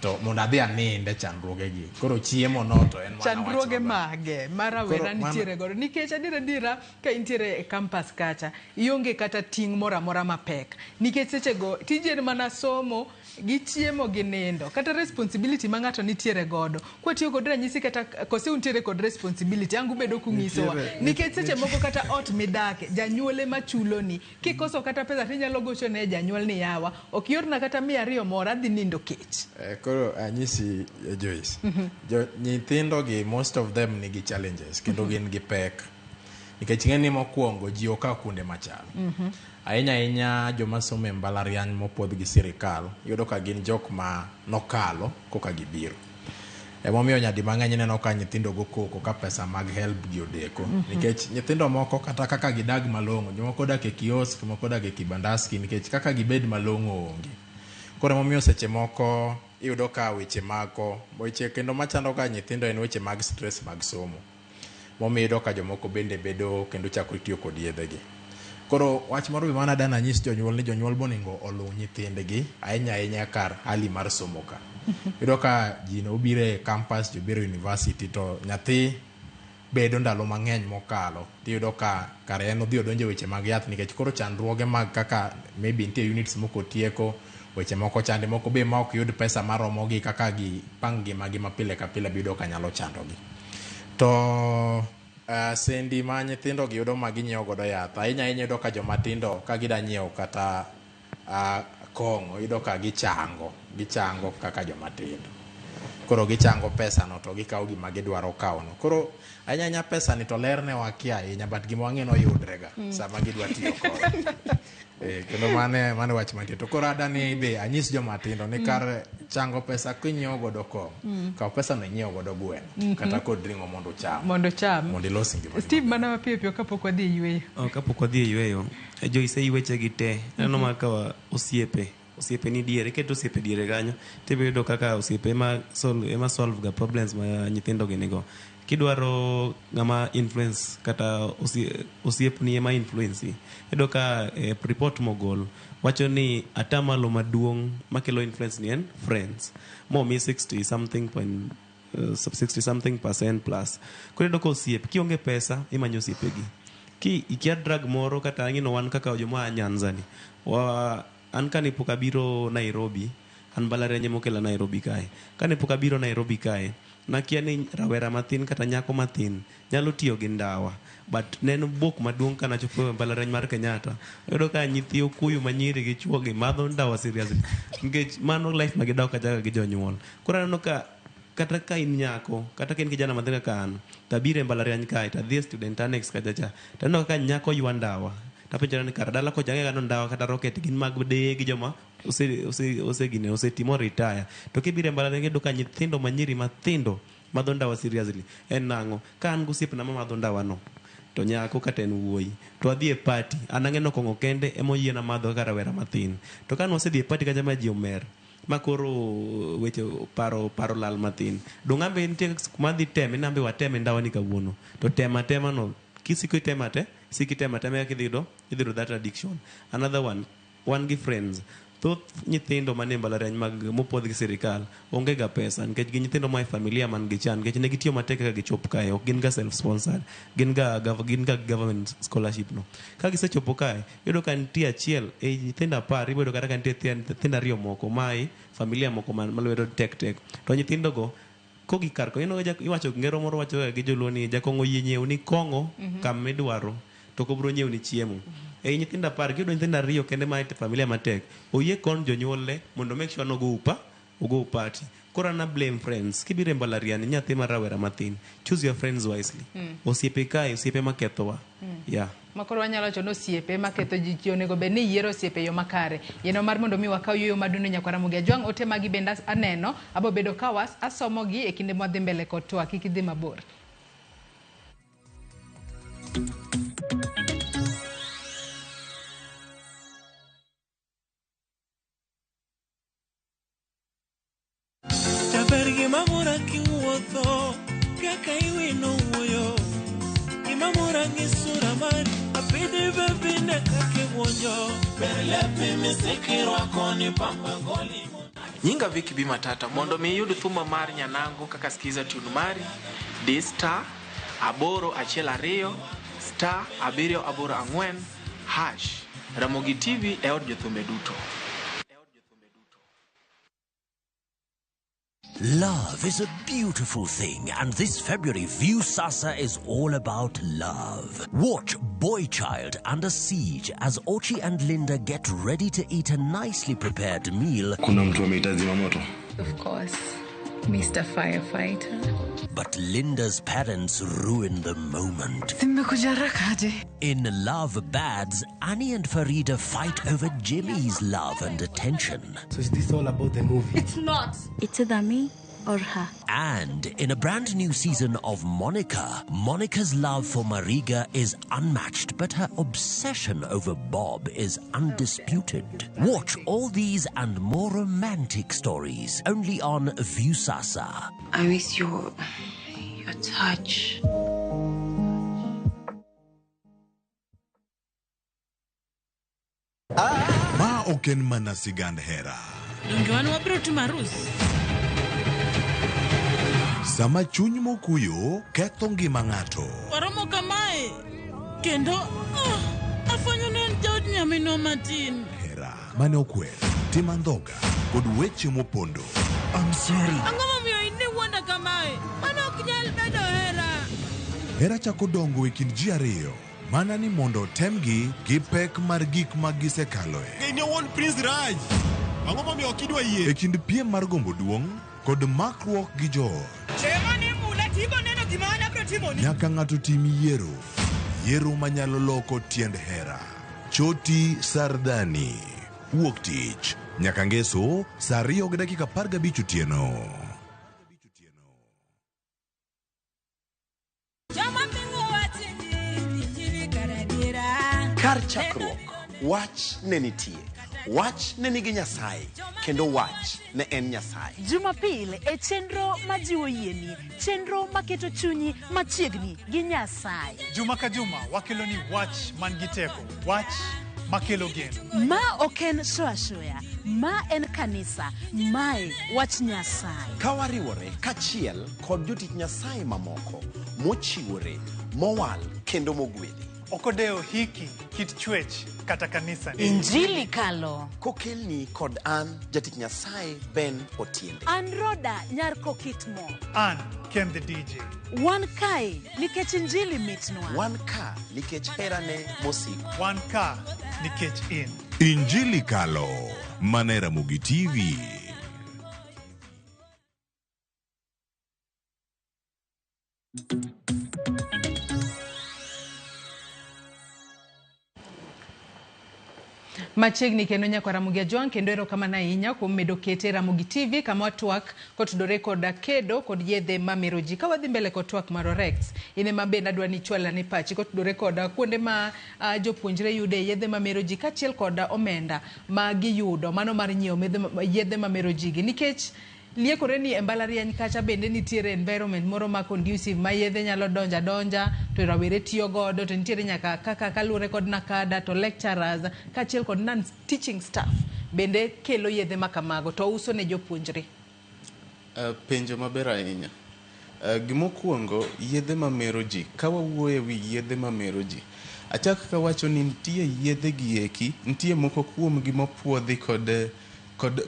to mondo adhi aninde chandruoge gi. Koro chiemo no to en mana wach Chandruoge maber. mage ma rawera nitiere godo nikech adier adiera ka intiere e campus kacha ionge kata ting' moro amora mapek nikech sechego tiji en mana somo gi chiemo gi nindo kata responsibility ma ng'ato nitiere godo kwatiyo kod ranyisi kata kose untiere kod responsibility ang' ubedo kung'isowa nikech seche moko kata ot midake janyuol ema chuloni kikoso kata pesa tinyalo gocho ne janyuol ni yawa ok iorna kata 200 moro adhi nindo kech. Koro anyisi Joyce, nyithindo gi most of them nigi challenges kendo gin gi pek nikech ing'e ni mokwongo ji okawo kuonde machal. Ahinya ahinya joma somo e mbalariany mopuodh gi sirikal iyudo ka gin jok ma nokalo koka gibiro. Emomiyo nyadi mang'eny ineno ka nyithindo go koko ka pesa mag helb gi odeko. Nikech nyithindo moko kata kaka gidag malong'o, jomoko odak e kiosk, moko odak e kibandaski nikech kaka gibed malong'o onge. Koro emomiyo seche moko iyudo ka weche mako, weche kendo machando ga nyithindo en weche mag stress mag somo. Momiyo iyudo ka jomoko bende bedo kendo chako tiyo kod yedhe gi. Koro wach moro be mana dana anyis jonyuol ni jonyuol bonego oluw nyithindgi ahinya ahinya kar hali mar somo ka. Iyudo ka ji obiro e campus, ji obiro e university to nyathi bedo ndalo mang'eny mokalo tiyudo ka kare en odhi odonjo e weche mag yath nikech koro chandruoge mag kaka maybe nitie units moko otieko, weche moko chande moko be ma ok yud pesa maromo gi kaka gipang ngimagi ma pile ka pile biyudo ka nyalo chandogi. To sendi ma nyithindo gi yudo ma ginyiewo godo yath ahinya ahinya iyudo ka joma tindo ka gida nyiewo kata kong'o iyudo ka gichango kaka joma tindo. Koro gichango pesa no to gikawo gima gidwaro kawo no. Koro ahinya ahinya pesa ni to ler ne wakia ahinya but gima wang'e ni oyudre ga sama gidwa tiyo kode. Kendo mane wach mantie. To koro adani be anyis joma tindo ni kar chango pesa kinyiewo godo kong'o, kaw pesa no inyiew godo gweno kata kod ring'o mondo ucham. Mondo ucham. Mondo ilos ngimani. Steve, mana mapiyo piyo kapok wadhi e yweyo. Kapok wadhi e yweyo, Joyce, ei weche gi te, aneno ma ka osiepe, osiepe ni diere, iketo osiepe diere kanyo, tibiro yudo kaka osiepe ema solve ga problems ma nyithindo gi nigo. Kidwaro ng'ama influence kata osiepni ema influence, iyudo ka report mogol wacho ni atamalo maduong' makelo influence ni en friends. Momi 60 something point, 60 something percent plus. Koro iyudo ka osiep, kionge pesa, imanyo osiepegi. Ki ikia drug moro kata ang'ino wan kaka joma a Nyanza ni. An kane pok abiro Nairobi, an mbalariany ema okela Nairobi kae. Kane pok abiro Nairobi kae, nakia ni rawera mathin kata nyako mathin nyalo tiyo gi ndawa. But ne en bwok maduong' ka nachopo e mbalariany mar Kenyatta. Ayudo ka nyithi okuyu manyiri gi chuo gi madho ndawa seriously. Nikech mano life ma gidak kacha gi jonyuol. Koro aneno ka kata ka in nyako, kata ka in kijana mathin kaka an, to abiro e mbalariany kae, to adhi e student annex kacha cha, to aneno kaka nyako ywa ndawa. Tapenjora ni kara dala kocha ang'e ga ndawa kata rocket gin mag deye gi joma osetimo retire. To kibiro e mbalariany iyudo ka nyithindo manyiri mathindo madho ndawa seriously. En nang'o? Ka an gosiepna ma madho ndawa no, to nyako kata en wuoyi, to adhi e party, an ang'eno kong'o kende ema oyiena madho kaka rawera mathin. To ka wasedhi e party kacha ma ji omer, ma koro weche paro lal mathin. Dong' ambe nitie kuma adhi teme, ni ambe wateme ndawa ni kawuono. To tema tema no, kisiko itema te, siko itema tema kaka idhi yudo that addiction. Another one, wan gi friends. Thoth nyithindo manie mbalariany mag mopuodh gi sirikal onge ga pesa nikech gin nyithindo moa e familia man gi chan, nikech ne gitiyo matek kaka gichop kae, ok gin ga self sponsored, gin ga government scholarship no. Ka gisechopo kae, iyudo ka nitie achiel e nyithindo 10, iyudo kata ka nitie nyithindo 2 moko mae familia moko ma lwedo tek tek. To nyithindo go Kogik kar kong'o, ineno iwacho ngero moro wacho ga gi joluo ni jakong'o oyie nyiewo ni kong'o kama idwaro to ok obiro nyiewo ni chiemo. Ei nyithindo 10 kiyudo nyithindo 2 kende ma e familia matek, oyie kon jonyuolne mondo make sure ni ogo party. Koro an a blame friends. Kibiro e mbalariany nyathi ma rawera mathin, choose your friends wisely. Osiepe kae, osiepe makethowa. Yeah. Makoro wanyalo wacho ni osiepe maketho ji, ji onego bed ni yiero osiepe e yo makare. Yieno mar mondo mi wakaw yueyo madundo nyakwar Ramogi Ajwang', ote magi bende aneno, abo bedo ka asomogi e kinde mwadhi mbele kod twak, kik idhi mabor. Jaber gima mora kiwuotho kaka iwino wuoyo gima mora gi sura mari apidhi bebine kaka iwuonjo ber lepi misikirwako ni pamba goli. Nyinga Vicky B Matata, mondo mi iyud thuma mar Nyanango kaka skiza tune mari, di star 812 star 784 hash. Ramogi TV e od jothumbe duto. Love is a beautiful thing, and this February, Viusasa is all about love. Watch Boy Child Under Siege as Ochi and Linda get ready to eat a nicely prepared meal. Kuna mtu amehitaji moto. Of course, Mr. Firefighter. But Linda's parents ruin the moment. Nimekuja haraka aje? In Love Bads, Annie and Farida fight over Jimmy's love and attention. So is this all about the movie? It's not. It's either me or her. And in a brand new season of Monica, Monica's love for Mariga is unmatched, but her obsession over Bob is undisputed. Watch all these and more romantic stories only on Viusasa. I miss your touch. Ma ok en mana sigand hera. Donge wan wabiro timo arus? Sama chuny mokuyo ketho ngima ng'ato. Waromo kamae kendo afwenyo ni en jaod nyaminwa matin. Hera mane okwer, tim andhoga kod weche mopondo. I'm sorry. Ang'o momiyo in iwuonda kamae? Mano ok nyal bedo hera. Hera chako dongo e kind ji ariyo. Mana ni mondo otemgi gi pek mar gik ma gisekaloe. In owuon Prince Raj. Ang'o momiyo ok idwa yie? E kind piem mar gombo duong' kod makruok gi joot. Chemo ni mula tibo neno gima an abiro timoni. Nyaka ng'ato tim yiero. Yiero manyalo loko tiend hera. Choti Sardani. Wuok tich. Nyaka ngeso saa 2:15 otieno. Kar chakruok, wach ne nitie. Wach ne nigi Nyasaye, kendo wach ne en Nyasaye. Jumapil e chenro majiwo yieni, chenro maketo chunyi machiegni gi Nyasaye. Juma ka juma wakelo ni wach man gi teko, wach makelo geno. Ma ok en shoya shoya, ma en kanisa, mae wach Nyasaye. Ka wariwore kachiel kod jotich Nyasaye mamoko, mochiwore, mowal kendo mogwedhi. Ok odewo hiki, kit chwech, kata kanisa. Injili kalo. Kokelni kod an jatich Nyasaye Ben Otiende. An Roda nyar Kokitmo. An Ken the DJ. Wan kae nikech injili mitnwa. Wan ka nikech herane mosiko. Wan ka nikech in. Injili kalo. Mana e Ramogi TV. Machiegni kendo nyakwar Ramogi Ajwang' kendo erokamano ahinya kuom medo kete Ramogi TV kama watwak kotudore kod kedo kod yedhe mamero ji. Ka wadhi mbele kod twak mar Orex, in ema bende adwa ni ichwal pachi kotudore kod kuonde ma jopuonjre yude yedhe mamero ji kaachiel kod omenda ma giyudo mano mar nyiewo yedhe mamero ji gi, nikech liekore ni e mbalariany kacha bende nitiere environment moro ma conducive ma yedhe nyalo donja donja to rawere tiyo godo, to nitiere nyaka kaka kaluwore kod NACADA to lecturers kaachiel kod non teaching staff bende kelo yedhe ma kamago to uso ne jopuonjre. Penjo maber ahinya. Gimokwongo, yedhe mamero ji. Ka wawuoyo e wi yedhe mamero ji, achak kawacho ni nitie yedhe gi eki, nitie moko kuomgi mopuodhi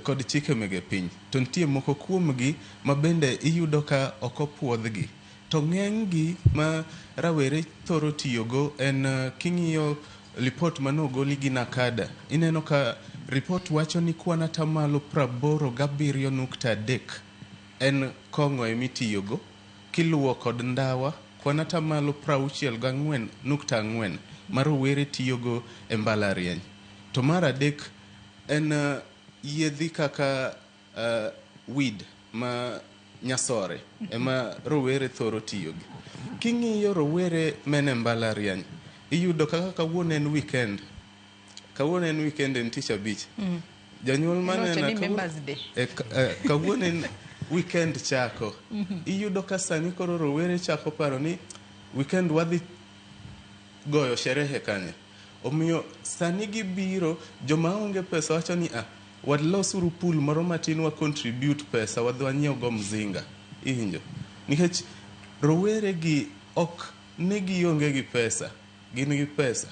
kod chike mege piny. To nitie moko kuomgi ma bende iyudo ka ok opuodhgi. To ng'enygi ma rawere thoro tiyogo en king'iyo lipot manogoli gi NACADA, ineno ka ripot wacho ni kwan atamalo 87.3 en kong'o emitiyogo, kiluwo kod ndawa kwan atamalo 64.4 ma rowere tiyogo e mbalariany. To mar adek en yedhi kaka weed ma nyasore ema rowere thoro tiyogi. King'iyo rowere mene mbalariany, iyudo kaka kawuono en weekend. Kawuono en weekend, en tich abich. Janyuol manena kawuono en weekend chako. Iyudo ka sani koro rowere chako paro ni weekend wadhi goyo sherehe kanye. Omiyo sani gibiro, joma onge pesa wacho ni walosuru pool moro matin wa contribute pesa wadhi wanyiew go mzinga. Iwinjo? Nikech rowere gi ok ni gionge gi pesa, gin gi pesa.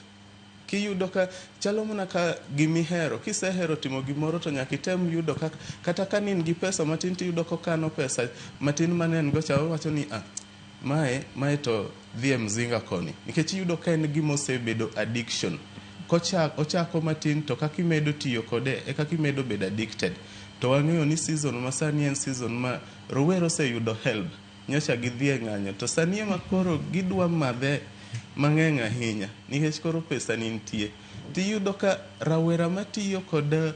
Kiyudo ka chalo mana ka gimihero, kisehero timo gimoro to nyaka item yudo kaka, kata ka ne in gi pesa matin tiyudo kokano pesa matin mane en go cha, owacho ni mae to dhi e mzinga koni. Nikech iyudo ka en gima osebedo addiction. Ochako matin to kaka imedo tiyo kode e kaka imedo bedo addicted. To wang'eyo ni season ma sani en season ma rowere oseyudo help. Nyocha gidhi e ng'anyo to sani ema koro gidwa madhe mang'eny ahinya nikech koro pesa ni nitie. Tiyudo ka rawera matiyo kod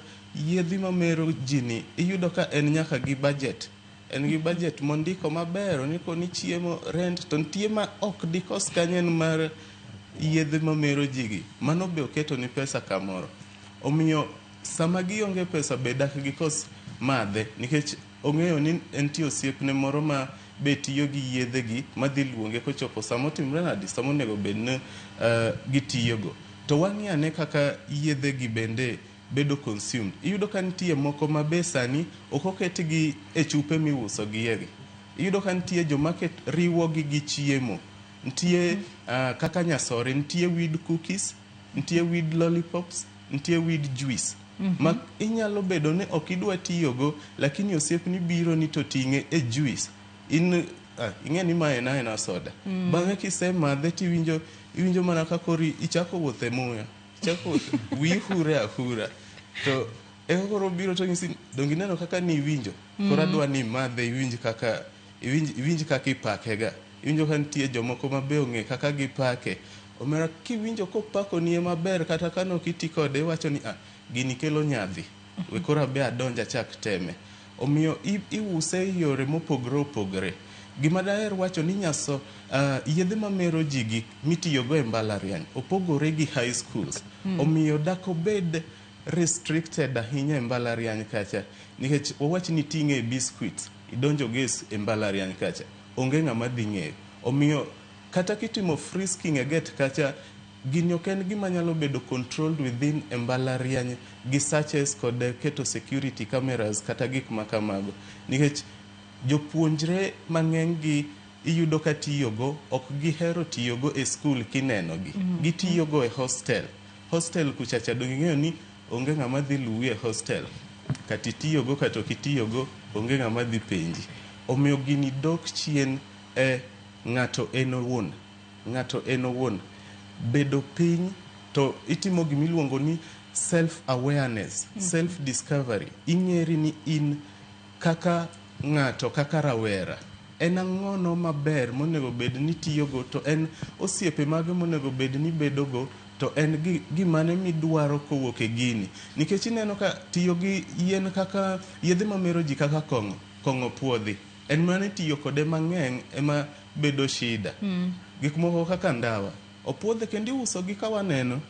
yedhi mamero ji ni, iyudo ka en nyaka gi budget. En gi budget mondiko maber, ondiko ni chiemo, rent, to nitie ma ok dikos kanyo en mar yedhe mamero ji gi. Mano be oketo ni pesa kamoro. Omiyo sama gionge pesa be dak gikos madhe nikech ong'eyo ni entie osiepne moro ma be tiyo gi yedhe gi madhi luonge kochopo sama otimre nadi, sama onego bed ni gitiyogo. To wang'i ane kaka yedhe gi bende bedo consumed. Iyudo ka nitie moko ma be sani ok oketgi e chupe miuso giegi. Iyudo ka nitie joma riwogi gi chiemo. Nitie kaka nyasore, nitie weed cookies, nitie weed lollipops, nitie weed juice. Ma inyalo bedo ni ok idwa tiyogo, lakini osiepni biro ni to ting'e e juice. In ing'e ni mae en aena soda. Bang'e kisemadhe tiwinjo, iwinjo mana ka koro ichako wuotho e muya. Ichako wuotho, wiyi hure ahura. To eka koro biro to nyisi, donge ineno kaka niwinjo? Koro adwa ni imadhe iwinj kaka iwinj kaka ipake ga. Iwinjo ka nitie jomoko ma be ong'e kaka gipake. Omera kiwinjo kopakoni maber kata ka nok iti kode iwacho ni gini kelo nyadhi. We koro abe adonj achak teme. Omiyo iuse e yore mopogore opogore. Gima daher wacho ni nyaso yedhe mamero ji gi mitiyogo e mbalariany opogore gi high schools. Omiyo dak obed restricted ahinya e mbalariany kacha. Nikech wawach ni iting'e biscuits, idonjo go e mbalariany kacha. Onge ng'ama dhi ng'eyo. Omiyo kata kitimo frisking e gate kacha, gini ok en gima nyalo bedo controlled within e mbalariany gi searches kod keto security cameras kata gik ma kamago. Nikech jopuonjre mang'eny gi iyudo ka tiyogo ok gihero tiyogo e skul kineno gi. Gitiyogo e hostel. Hostel kuchacha donge ing'eyo ni onge ng'ama dhi luwi e hostel. Kata itiyogo kata ok itiyogo onge ng'ama dhi penji. Omiyo gini dok chien e ng'ato en owuon. Ng'ato en owuon. Bedo piny to itimo gimiluongo ni self awareness, self discovery. Ing'eri ni in kaka ng'ato, kaka rawera. En ang'ono maber monego bed ni tiyogo to en osiepe mage monego bed ni bedogo to en gimane midwaro kowuok e gini. Nikech ineno ka tiyo gi yien kaka yedhe mamero ji kaka kong'o, kong'o puodhi. En mana tiyo kode mang'eny ema bedo shida. Gik moko kaka ndawa opuodhe kendo iuso gi ka waneno.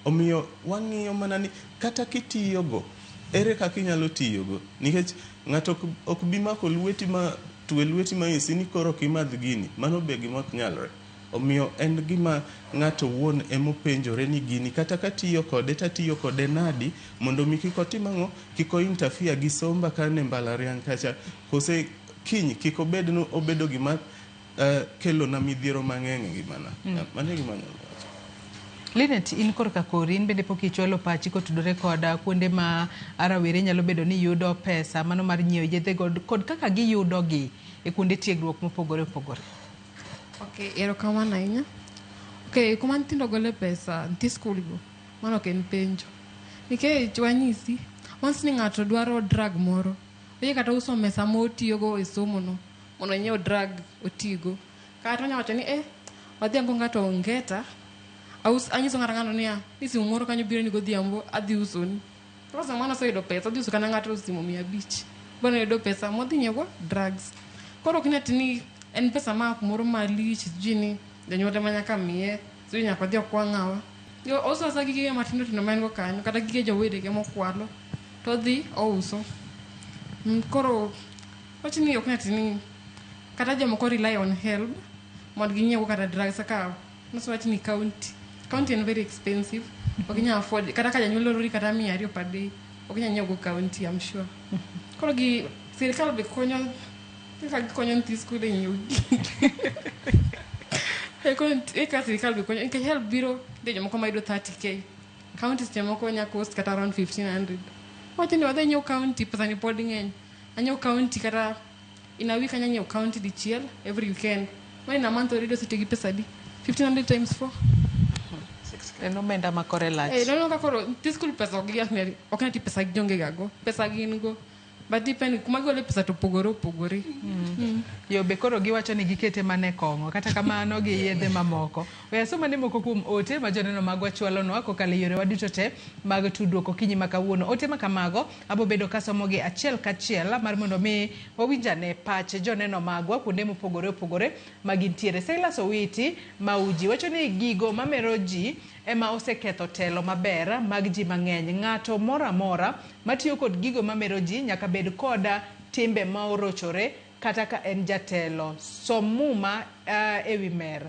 Omiyo wang'iyo mana ni kata kitiyogo, ere kaka inyalo tiyogo. Nikech ng'ato ok bi mako lweti ma twe lweti ma nyisi ni koro ok imadh gini. Mano be gima ok nyalre. Omiyo en gima ng'ato wuon emopenjore ni gini kata katiyo kode tatiyo kode nadi mondo mi kik otim ang'o, kik o interfere gi somba ka an e mbalariany kacha. Kose kiny kik obed ni obedo gima kelona midhiero mang'eny e ngimana. Mano e gima anyalo wacho. Linet, in korka kori, in bende pok ichwalo pachi kotudore kod kuonde ma rawere nyalo bedo ni yudo pesa mano mar nyiewo yedhe kod kaka giyudogi e kuonde tiegruok mopogore opogore. Okay, erokamano ahinya. Okay, kuma nyithindo gole pesa, nitie skul go, mano ok en penjo. Nikech wanyisi, once ni ng'ato dwaro drug moro, oyie kata uso mesa motiyogo e somo no, mondo onyiew drug otigo. Kata onya wacho ni eh, wadhi ango ng'ato ongeta, aus, anyiso ng'ato ng'ato niya, ni simu moro kanyo biro ni godhiambo, adhi usoni. Koro sama mano oseyudo pesa, odhi uso kana ng'ato simu 500. Bano yudo pesa modhi nyiewo drugs. Koro ok ni ni en pesa ma kumoro malich, sijui ni janyuol ema nyaka miye, sijui nyaka odhi okwa ng'awa. Yo, ouso asa gige matindo tindo ma en go kanyo, kata gige jowetege mokwalo, to odhi ouso. Koro wach ni ok ni ni kata jomoko rely on help mondo ginyiew kata drugs kaka nosewach ni county. County en very expensive. Ok inyal afford kata ka janyuol orori kata 200 per day, ok inyal nyiewo go county, I'm sure. Koro gi sirikal be konyo kaka gikonyo nyithi skul e nyiewo gigi. Eka sirikal be konyo nikech help biro nitie jomoko mayudo 30K. County seche moko nya cost kata around 1500. Wacho ni wadhi nyiew county, pesa ni pod ng'eny. Anyiew county kata in a week anya nyiew county dichiel every weekend. Ma in a month already osetiyo gi pesa adi? 1500 times 4. En omenda ma kore lach. Eh, nono ka koro nyithi skul pesa ok gi ok ni ati pesa gionge ga go. Pesa gin go. But depend kuma gigole pesa to opogore opogore. Yo be koro giwacho ni gikete mana e kong'o, kata kamano gi yedhe mamoko. We asoma ne moko kuom ote ma joneno magwa chwalonwa kokalo e yorewa duto te mag tudruok okinyi ma kawuono. Ote ma kamago abo bedo kasomogi achiel kachiel mar mondo mi wawinj ane pach joneno magwa kuonde mopogore opogore ma gintiere. Silas Owiti Mauji wacho ni gigo mamero ji ema oseketho telo maber mag ji mang'eny. Ng'ato moro amora matiyo kod gigo mamero ji nyaka bed kod timbe ma orochore kata ka en jatelo. Som muma ewi mer.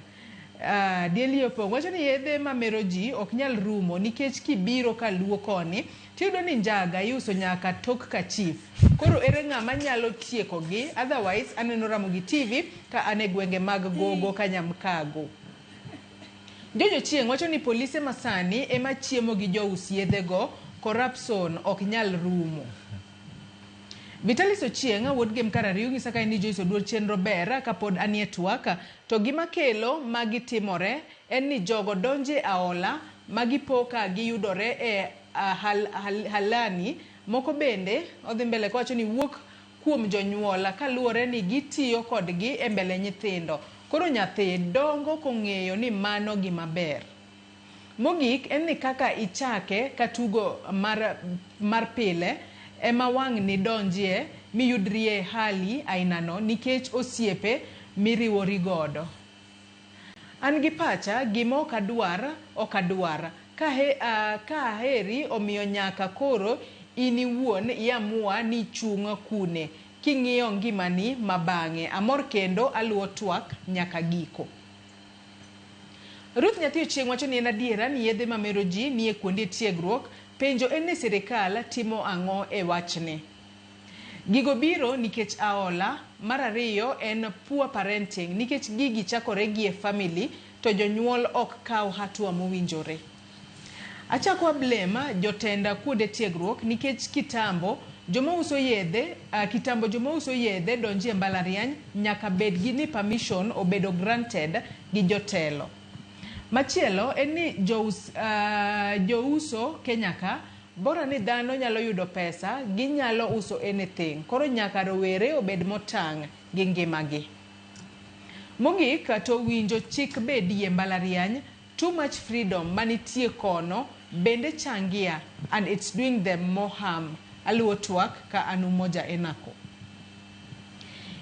Dieli Opong' wacho ni yedhe mamero ji ok nyal rumo nikech kibiro kaluo koni tiyudo ni njaga iuso nyaka tok ka chief. Koro ere ng'ama nyalo tiekogi? Otherwise aneno Ramogi TV ka an e gwenge mag Gogo Kanyamkago. Jojo Chieng' wacho ni polise masani ema chiemo gi jous yedhego, corruption ok nyal rumo. Vitalis Ochieng' wuod Gem Karariu ng'isa ka en ni Joyce Oduor chenro ber kapod anie twak, to gima kelo magi timore en ni jogo donje aola magipo ka giyudore e halani. Moko bende odhi mbele kowacho ni wuok kuom jonyuol kaluwore ni gitiyo kodgi e mbele nyithindo. Koro nyathi dongo kong'eyo ni mano gima ber. Mogik en ni kaka ichake ka tugo mar pile ema wang' ni donjie miyudrie hali ainano nikech osiepe miriwori godo. An gi pacha gima ok adwar ok adwar. Ka aheri omiyo nyaka koro in iwuon iamua ni chung' kune king'iyo ngimani ma bang'e. Amor kendo aluwo twak nyaka giko. Ruth Nyathi Ochieng' wacho ni en adiera ni yedhe mamero ji nie kuonde tiegruok. Penjo en ni sirikal timo ang'o e wachni. Gigo biro nikech aola. Mar ariyo en poor parenting nikech gigi chakore gi e family to jonyuol ok kaw hatua mowinjore. Achako ablame jotenda kuonde tiegruok nikech kitambo joma uso yedhe, kitambo joma uso yedhe donjie mbalariany nyaka bed gi ni permission obedo granted gi jotelo. Machielo en ni jouso Kenya ka bora ni dhano nyalo yudo pesa, ginyalo uso anything. Koro nyaka rowere obed motang' gi ngimagi. Mogik to winjo chik bedie mbalariany, too much freedom manitie kono bende changia and it's doing them more harm. Aluwo twak ka an Umoja Enako.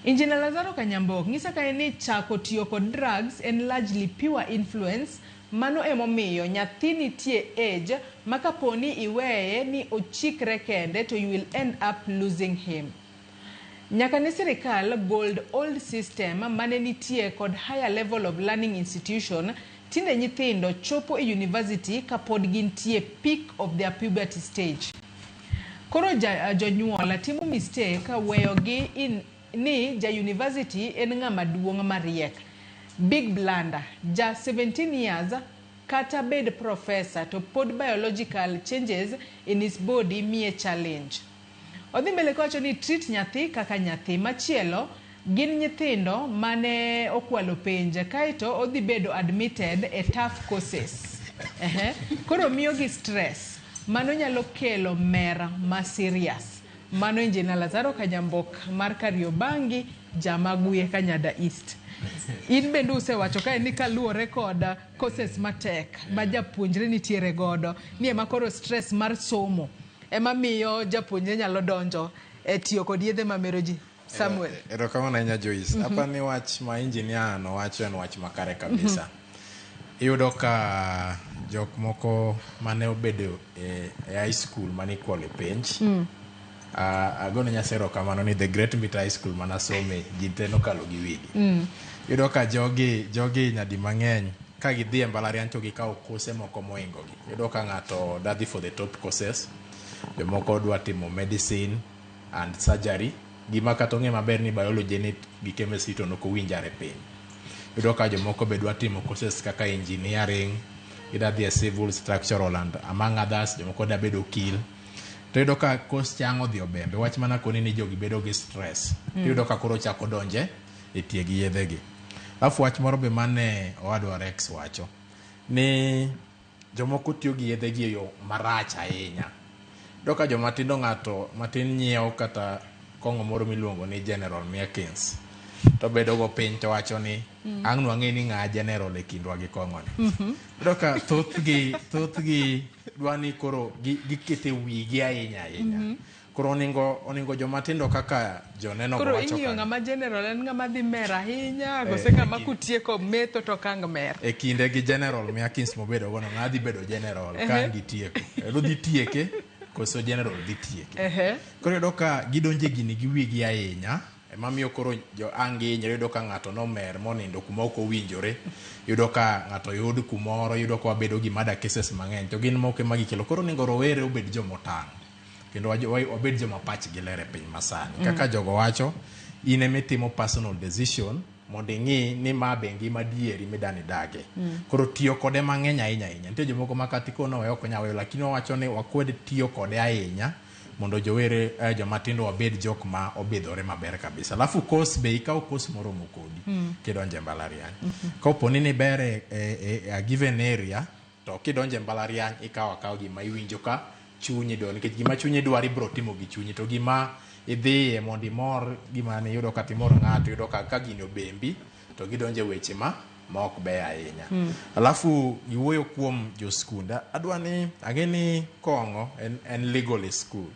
Injinia Lazaro Kanyambok ng'isa ka en ni chako tiyo kod drugs en largely pure influence. Mano emomiyo nyathi nitie age ma kaponi iweye ni ochikre kende to you will end up losing him. Nyaka ne sirikal gold old system mane nitie kod higher level of learning institution, tinde nyithindo chopo e university kapod gintie peak of their puberty stage. Koro jonyuol timo mistake weyogi in ni ja university en ng'ama duong' mariek. Big blunder. Ja 17 years kata bed professor to pod biological changes in his body miye challenge. Odhi mbele kowacho ni treat nyathi kaka nyathi. Machielo gin nyithindo mane okwalo penj kaeto odhi bedo admitted e tough courses. Ehe. Koro miyogi stress. Mano nyalo kelo mer ma serious. Mano Engineer Lazaro Kanyambok mar Kariobangi, Jamaguye Kanyada East. In bende usewacho kae ni kaluwore kod courses matek ma japuonjre nitiere godo, ni ema koro stress mar somo ema miyo japuonjre nyalo donjo e tiyo kod yedhe mamero ji. Samuel. Erokamano ahinya Joyce. Apa ni wach ma engineer no wacho en wach makare kabisa. Iyudo ka jok moko mane obedo e high school mane ikwalo e penj. Agone Nyasaye erokamano ni the Great Mbita High School manasome ji te nokalo gi wigi. Iyudo ka jogi nyadi mang'eny ka gidhi e mbalariany to gikawo kose moko mohingo gi. Iyudo ka ng'ato dwa dhi for the top courses, jomoko dwa timo medicine and surgery, gima kata ong'e maber ni biology ni gi chemistry to nokowinjare piny. Iyudo ka jomoko be dwa timo courses kaka engineering, gidwa dhi e civil, structural and among others, jomoko dwa bedo okil. To iyudo ka course chang odhi obembe, wach mana koni ni jogi bedo gi stress. Iyudo ka koro chako donje e tie gi yedhe gi. Alafu wach moro be mane owadwa Rex wacho ni jomoko tiyo gi yedhe gi e yo marach ahinya. Iyudo ka joma tindo ng'ato matin nyiewo kata kong'o moro miluongo ni General Milkins to bedo go piny to wacho ni ang' nwang'e ni ng'a general e kindwa gi kong'o ni. Iyudo ka thothgi dwa ni koro gikete wigi ahinya ahinya. Koro oningo joma tindo kaka joneno Koro wacho ing'iyo kanyo. ng'ama general en ng'ama dhi mer ahinya, kose ng'ama kutieko metho to kang mer. E kinde gi General Milkins mobedo gono, ng'a dhi bedo general ka ang' gitieko. Ero dhi tieke, koso general dhi tieke. Koro iyudo ka gidonje gini gi wigi ahinya, ema miyo koro jo ang' gihinyore, iyudo ka ng'ato nomer monindo kuma ok owinjore, iyudo ka ng'ato yud kumoro, iyudo ka wabedo gi murder cases mang'eny, to gin moko ema gikelo. Koro onego rowere obed jomotang', kendo wabed joma pachgi ler e piny masani. Kaka jogo wacho, in ema itimo personal decision mondo ing'i ni ma be ngima adieri midani dage. Koro tiyo kode mang'eny ahinya ahinya. Nitie jomoko ma kata ikono we ok onyal weyo, lakini wawacho ni wakwed tiyo kode ahinya mondo jowere joma tindo wabed jok ma obidhore maber kabisa. Alafu course be ikaw course moromo kodi kidonjo e mbalariany. Kopo ni niber e a given area, to kidonjo e mbalariany ikawo akawa gima iwinjo ka chunyi dwaro, nikech gima chunyi dwaro ibiro timo gi chunyi, to gima idhiye mondo imor gima niyudo kata imor ng'ato, iyudo ka gini obembi to gidonjo e weche ma ok beyo ahinya. Alafu iwuoyo kuom joskunde, adwa ni ang'e ni kong'o en legal e school,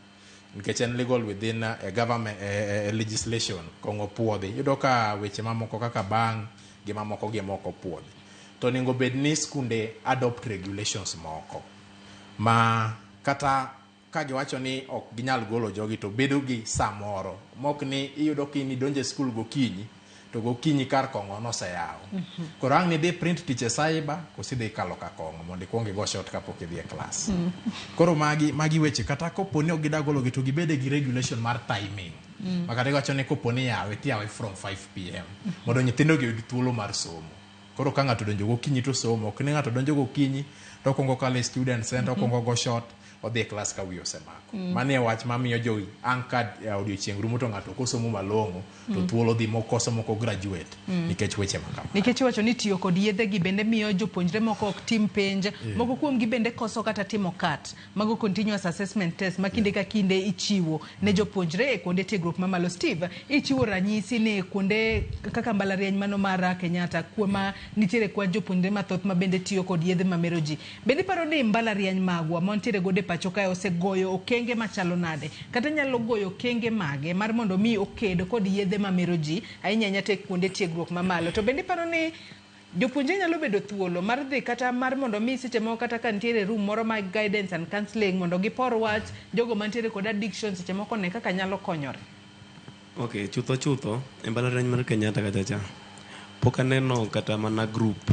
nikech en legal within a government a legislation. Kong'o puodhi, iyudo ka weche mamoko kaka bang' gi mamoko gi moko puodhi, to onego bed ni skunde adopt regulations moko ma kata ka giwacho ni ok ginyal golo jogi to bedo gi samoro mok ni iyudo ka in idonjo e skul gokinyi to gokinyi kar kong'o noseyaw. Koro ang' nidhi print tich e cyber koso idhi kalo ka kong'o mondo ikuong igo shot kapok idhi e class. Koro magi weche kata kopo ni ok gida gologi to gibede gi regulation mar timing. Makata iwacho ni kopo ni yawe tiyawe from 5 pm mondo nyithindo gi oyud thuolo mar somo. Koro ka ng'ato donjo gokinyi to somo, ok ni ng'ato donjo gokinyi to okwongo kalo e student center, okwongo go shot, odhi e class ka wiye osemako. Mano e wach mamiyo jogi ang' ka odiochieng' rumo to ng'ato ok osomo malong'o to thuolo dhi mokoso moko graduate nikech weche ma kama. Nikech iwacho ni tiyo kod yedhe gi bende miyo jopuonjre moko ok tim penj, moko kuom gi bende koso kata timo CAT, mago continuous assessment test ma kinde ka kinde ichiwo ne jopuonjre e kuonde tiegruok mamalo. Steve, ichiwo ranyisi ni kuonde kaka mbalariany mano mar Kenyatta kuma nitiere kwan jopuonjre mathoth ma bende tiyo kod yedhe mamero ji. Bende iparo ni mbalariany magwa mantiere godo e pacho kae osegoyo okenge machalo nade? Kata nyalo goyo okenge mage mar mondo mi oked kod yedhe mamero ji ahinya ahinya te kuonde tiegruok mamalo? To bende iparo ni jopuonjre nyalo bedo thuolo mar dhi kata mar mondo mi seche moko kata ka nitiere room moro mar guidance and counseling mondo gipor wach jogo mantiere kod addiction seche moko ne kaka nyalo konyore? Okay, chutho e mbalariany mar Kenyatta kacha cha pok aneno kata mana group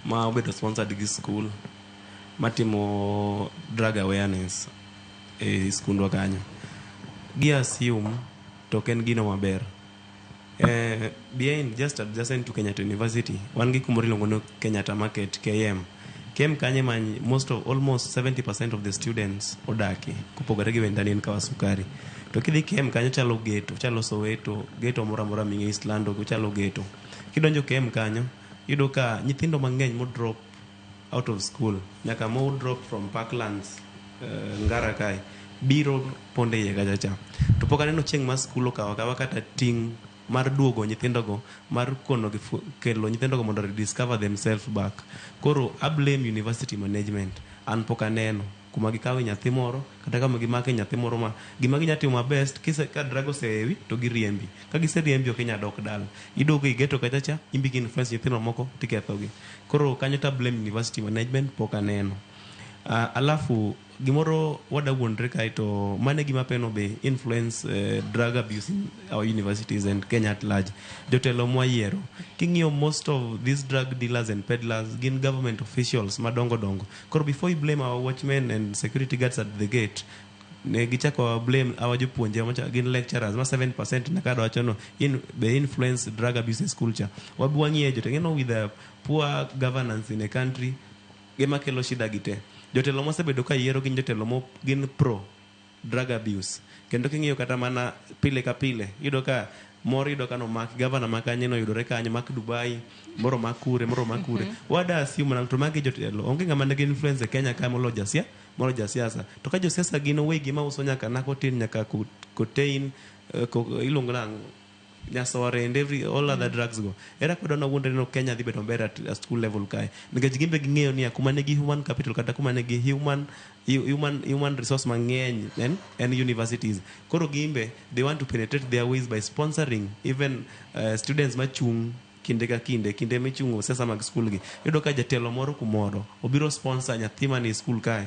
ma obedo sponsored gi school matimo drug awareness e skundwa kanyo. Gi assume to ok en gino maber. Behind, just adjacent to Kenyatta University, wan gi kumoro iluongo ni Kenyatta Market, KM. KM kanyo ema most of almost 70% of the students odakie kopogore gi Wendani en Kawasukari. To kidhi KM kanyo chalo ghetto, chalo Soweto, ghetto moro amora ming'e East London ochalo ghetto. Kidonjo KM kanyo, iyudo ka nyithindo mang'eny mo drop out of school nyaka mo drop from Parklands Ngara kae biro ponde iye kacha cha. To pok aneno chieng' ma skul okawo akawa kata ting' mar duogo nyithindogo mar kono gi kelo nyithindogo mondo rediscover themselves back. Koro a blame university management. An pok aneno kuma gikawe nyathi moro kata kama gimake nyathi moro ma gima ginya timo ma best kise ka drug oseewi to giriembi. Ka giseriembi ok inya dok dala. Iduogo i ghetto kacha cha imbi gi influence nyithindo moko tikethogi. Koro kanyo to a blame university management pok aneno. Alafu gimoro wada wuondre kae to mane gima peno be influence drug abuse in our universities and Kenya at large. Jotelo mwayiero. King'iyo most of these drug dealers and peddlers gin government officials madongo dongo. Koro before you blame our watchmen and security guards at the gate, ne gichako blame our jopuonje macha gin lecturers ma 7% nakado wacho no in be influence drug abuse e school cha. Wabi wang'iye jotelo you know, with the poor governance in a country gima kelo shida gi te. Jotelo mosebedo ka yiero gin jotelo mo gin pro drug abuse. Kendo king'iyo kata mana pile ka pile, iyudo ka moro iyudo ka nomak gavana ma kanyo noyudore kanyo mak Dubai, moro mak kure, moro mak kure. Wada assume nang' to magi jotelo onge ng'ama nigi influence e Kenya ka molo jasia, molo jasiasa. To ka josiasa gin owegi mauso nyaka narcotic, nyaka cocaine, iluongo nang'o? Nyasore and every all other drugs go. Era kod na wuondre no Kenya dhi bedo maber at school level kae. Nikech gin be ging'eyo niya kuma nigi human capital kata kuma nigi human resource mang'eny en universities. Koro gimbe they want to penetrate their ways by sponsoring even students machung' kinde ka kinde, kinde michungo siasa mag school gi. Iyudo ka jatelo moro kumoro obiro sponsor nyathi manie e school kae.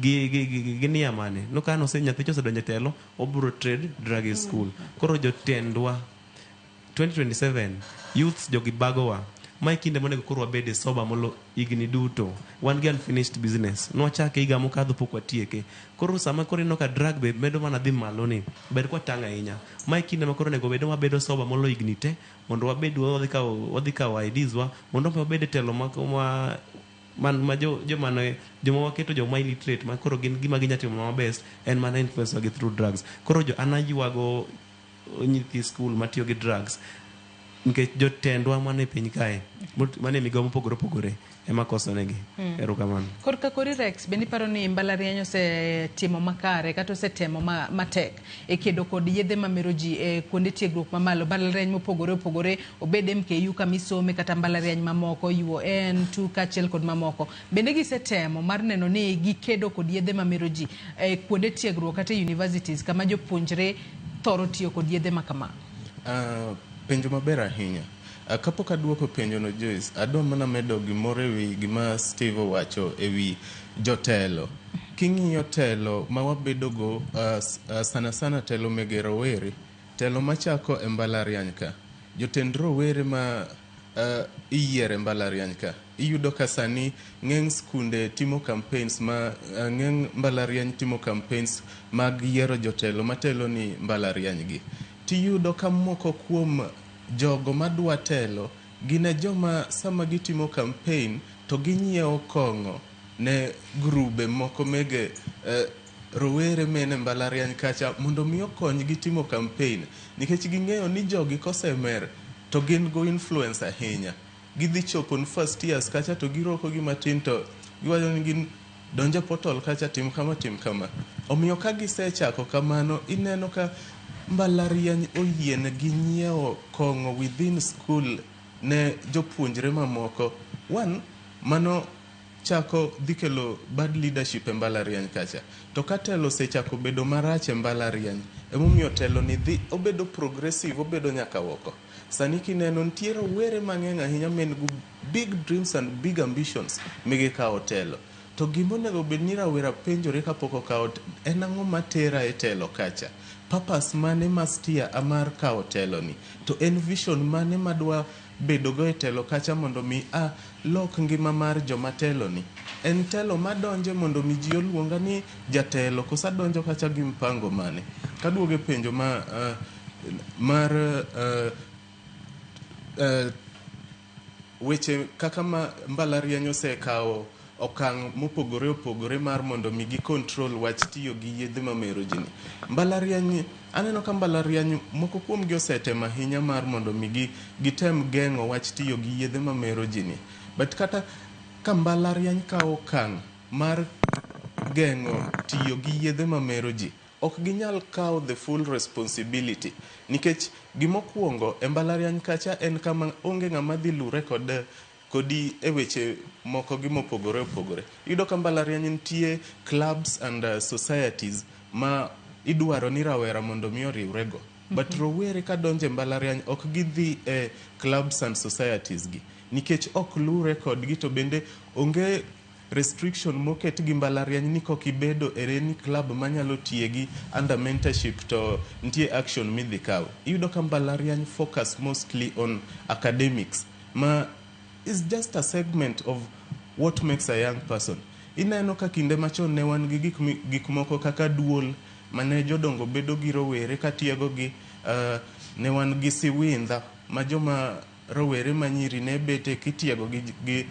Gi nia mane? No ka nose nyathi cha osedonjo e telo, obiro trade drug e school. Koro jotendwa 2027 youths jogi bagowa. Mae kinde monego koro wabede sober molo higni duto. Wan gi unfinished business. Nwachake higa mokadho pok watieke. Koro sama koro ineno ka drug be medo mana dhi malo ni, ber kwatang' ahinya. Mae kinde ma koro onego bed ni wabedo sober molo higni te, mondo wabed wadhi kawo IDs wa, mondo wabed e telo ma man ma jo joma ne joma waketo joma illiterate ma koro gin gima ginya timo ma best en mana influence gi through drugs. Koro jo an aywago nyithi school matiyo gi drugs nikech jotendwa mane piny kae mane migawo mopogore opogore ema kosonegi. Erokamano. Korka kori Rex, bende iparo ni mbalariany osetimo makare kata osetemo matek e kedo kod yedhe mamero ji e kuonde tiegruok mamalo, mbalariany mopogore opogore, obed MKU kama isome kata mbalariany mamoko, UoN, TU kaachiel kod mamoko. Bende gisetemo mar neno ni gikedo kod yedhe mamero ji e kuonde tiegruok kata e universities kama jopuonjre thoro tiyo kod yedhe ma kama? Penjo maber ahinya. Kapok aduoko penjo no Joyce, adwa mana medo gimoro ewi gima Steve owacho ewi jotelo. King'iyo telo ma wabedogo sana sana telo mege rowere, telo machako e mbalariany ka, jotend rowere ma iyiero e mbalariany ka, iyudo ka sani ng'eny skunde timo campaigns ma ng'eny mbalariany timo campaigns mag yiero jotelo matelo ni mbalariany gi. Tiyudo ka moko kuom jogo madwa telo gin e joma sama gitimo campaign to ginyiewo kong'o ne grube moko mege rowere mene mbalariany kacha mondo mi okonygi timo campaign, nikech ging'eyo ni jogi kosemer to gin go influence ahinya. Gidhi chopo ni first years kacha to giroko gi matin to giwacho ni gin donje portal kacha tim kama tim kama. Omiyo ka gisechako kamano, ineno ka mbalariany oyienegi nyiewo kong'o within school ne jopuonjre mamoko. One, mano chako dhi kelo bad leadership e mbalariany kacha. To ka telo osechako bedo marach e mbalariany, emomiyo telo ni dhi obedo progressive, obedo nyaka oko. Sani kineno nitie rowere mang'eny ahinya men go big dreams and big ambitions migikawo telo. To gima onego bed ni rawera penjore kapok okawo en ang'o matera e telo kacha? Purpose mane ma steer mar kawo telo ni? To en vision mane madwa bedogo e telo kacha mondo mi a lok ngima mar joma telo ni? En telo madonje mondo mi ji oluonga ni jatelo koso adonjo kacha gi mpango mane? Kaduogo e penjo ma mar weche kaka ma mbalariany osekawo okang' mopogore opogore mar mondo mi gi control wach tiyo gi yedhe mamero ji ni. Mbalariany, aneno ka mbalariany moko kuom gi osetemo ahinya mar mondo mi gitem geng'o wach tiyo gi yedhe mamero ji ni. But kata ka mbalariany kawo okang' mar geng'o tiyo gi yedhe mamero ji, ok ginyal kawo the full responsibility nikech gimokwongo e mbalariany kacha en kama onge ng'ama dhi lure kod kodi e weche moko gi mopogore opogore. Iyudo ka mbalariany nitie clubs and societies ma idwaro ni rawera mondo mi oriwrego. But rowere kadonjo e mbalariany ok gidhi e clubs and societies gi nikech ok lure kodgi, to bende onge restriction moket gi mbalariany ni kok ibedo e any club manyalo tiegi under mentorship to nitie action midhi kaw. Iyudo ka mbalariany focus mostly on academics ma is just a segment of what makes a young person. Ineno ka kinde machon ne wan gi gik moko kaka duol mane jodongo bedo gi rowere katiegogi. Ne wan gi siwindha ma joma rowere manyiri ne bete kitiego gi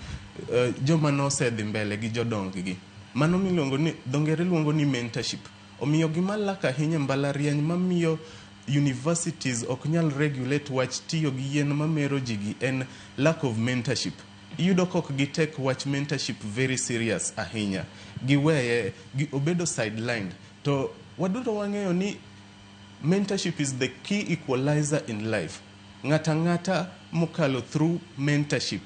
joma nosedhi mbele gi jodong gi. Mano miluongo ni dho ngere luongo ni mentorship. Omiyo gima lak ahinya e mbalariany mamiyo universities ok nyal regulate wach tiyo gi yien mamero ji gi en lack of mentorship. Iyudo kok gi take wach mentorship very serious ahinya. Giweye, gi obedo sidelined. To waduto wang'eyo ni mentorship is the key equalizer in life. Ng'ata ng'ata mokalo through mentorship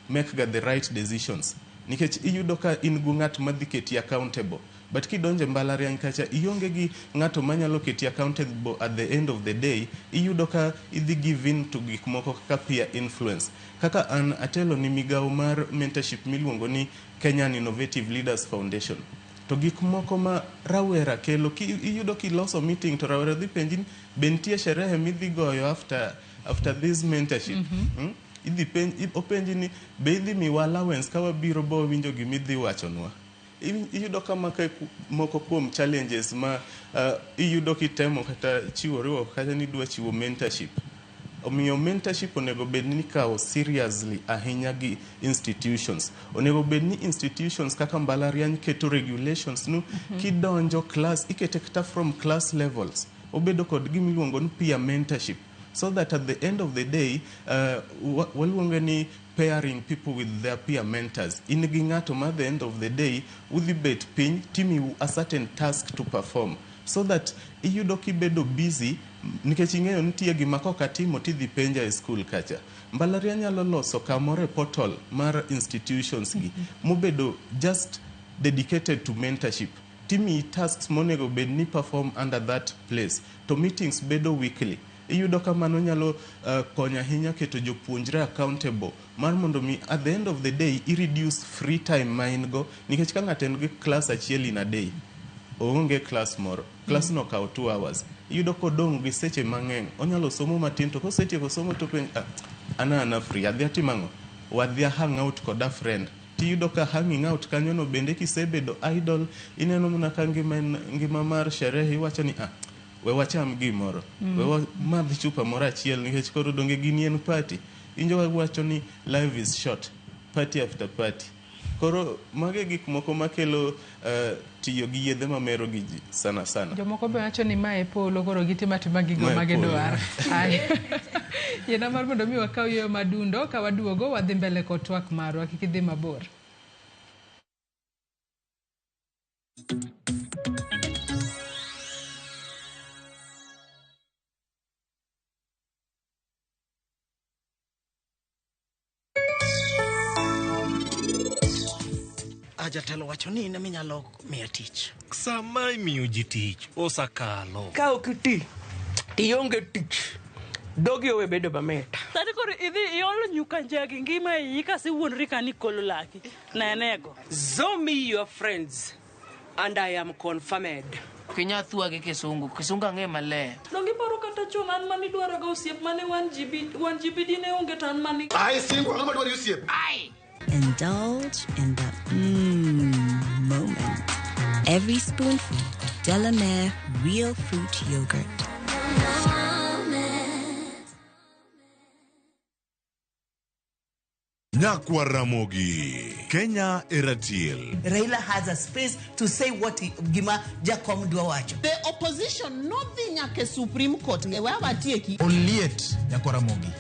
make ga the right decisions. Nikech iyudo ka in gu ng'at madhi keti accountable. But kidonjo e mbalariany kacha ionge gi ng'ato manyalo keti accountable at the end of the day, iyudo ka idhi give in to gik moko kaka peer influence. Kaka an atelo ni migawo mar mentorship miluongo ni Kenyan Innovative Leaders Foundation. To gik moko ma rawera kelo, iyudo kiloso meeting to rawera dhi penji ni be nitie sherehe midhi goyo after this mentorship. Idhi penj, openji ni be idhi miwa allowance ka wabiro bo winjo gimidhi wachonwa. Iyudo ka maka moko kuom challenges ma iyudo kitemo kata chiwo riwruok kata ni idwa chiwo mentorship. Omiyo mentorship onego bed ni ikawo seriously ahinya gi institutions. Onego bed ni institutions kaka mbalariany keto regulations nu kidonjo class ikete kata from class levels. Obedo kod gimiluongo ni peer mentorship. So that at the end of the day, waluonge ni pairing people with their peer mentors. In gi ng'ato ma at the end of the day, udhi bet piny, timiu a certain task to perform. So that iyudo kibedo busy, nikech ing'eyo nitie gima kok atimo tidhi penja e school kacha. Mbalariany nyalo loso kamoro e portal mar institutions gi, mobedo just dedicated to mentorship. Timiyi tasks monego bed ni perform under that place. To meetings bedo weekly. Iyudo ka mano nyalo konyo ahinya keto jopuonjre accountable mar mondo mi at the end of the day i reduce free time ma in go, nikech ka ng'ato en gi class achiel in a day, oonge class moro, class no okawo 2 hours, iyudo kodong' gi seche mang'eny, onyalo somo matin, to kosetieko somo to penj, ah, ana free, adhi atimo ang'o, wadhi a hang out kod a friend. Tiyudo ka hanging out kanyo no bende kisebedo idle, ineno mana ka ngima en ngima mar sherehe, iwacho ni ah, we wacham gimoro, we wamadh chupa moro achiel nikech koro donge gini en party. Injo wacho ni life is short, party after party. Koro mage gik moko makelo tiyo gi yedhe mamero gi ji sana sana. Jomoko be wacho ni mae polo, koro gitimo atima gigo Mae ma polo. gidwaro. Yiena mar mondo mi wakaw yueyo madundo, ka waduogo wadhi mbele kod twak marwa, kik idhi mabor. Jatelo wacho ni in ema inyalo miya tich. Sama imiyo ji tich osakalo. Ka ok iti, tionge tich. Dhogi owe bedo mamit. Sani koro idhi iolo nyuka njagi ngima iyi kasiwuondri ka ni kolo laki. Nenego. Show me your friends and I am confirmed. Ok inyal thua gi kisungu, kisungu ang'e maler. Donge iparo kata chon an mane idwaro ga osiep mane wan GB, wan GBD ne onge to an mane. Ai, singo, ang'o madwaro osiep? Ai. Indulge in the moment. Every spoonful of Delamere Real Fruit Yogurt. Nyakwar Ramogi. Kenya e ratil. Raila has a space to say what he, gima Jakom dwa wacho. The opposition nodhi nyaka e Supreme Court e we awatieki. Oliet nyakwar Ramogi.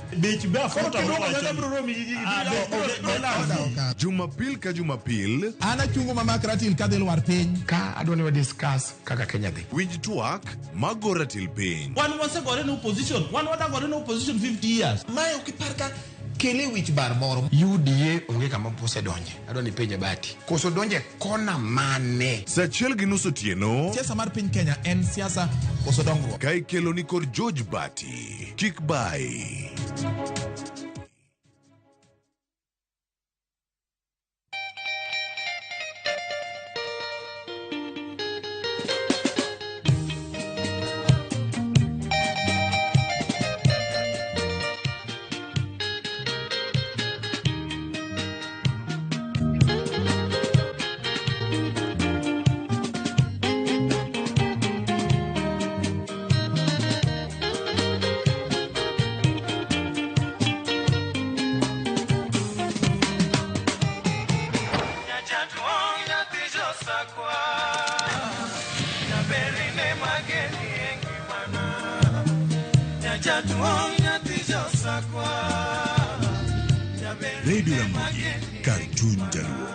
Jumapil ka Jumapil. An achungo mamak ratil kadhi lwar piny. Ka adwa ni wa discuss kaka Kenya dhi. Winj twak mago ratil piny. Wan wasegore ne opposition, wan wadagore ne opposition 50 years. Mae ok ipar ka kele wich bar moro. UDA onge kama osedonje. Adwa ni penje Bati. Koso donje kona mane? Saa achiel gi nus otieno. Siasa mar piny Kenya en siasa koso dongruok. Ka ikelo ni kod George Bati. Kik bayi. Radio Ramogi, kar chuny jaluo.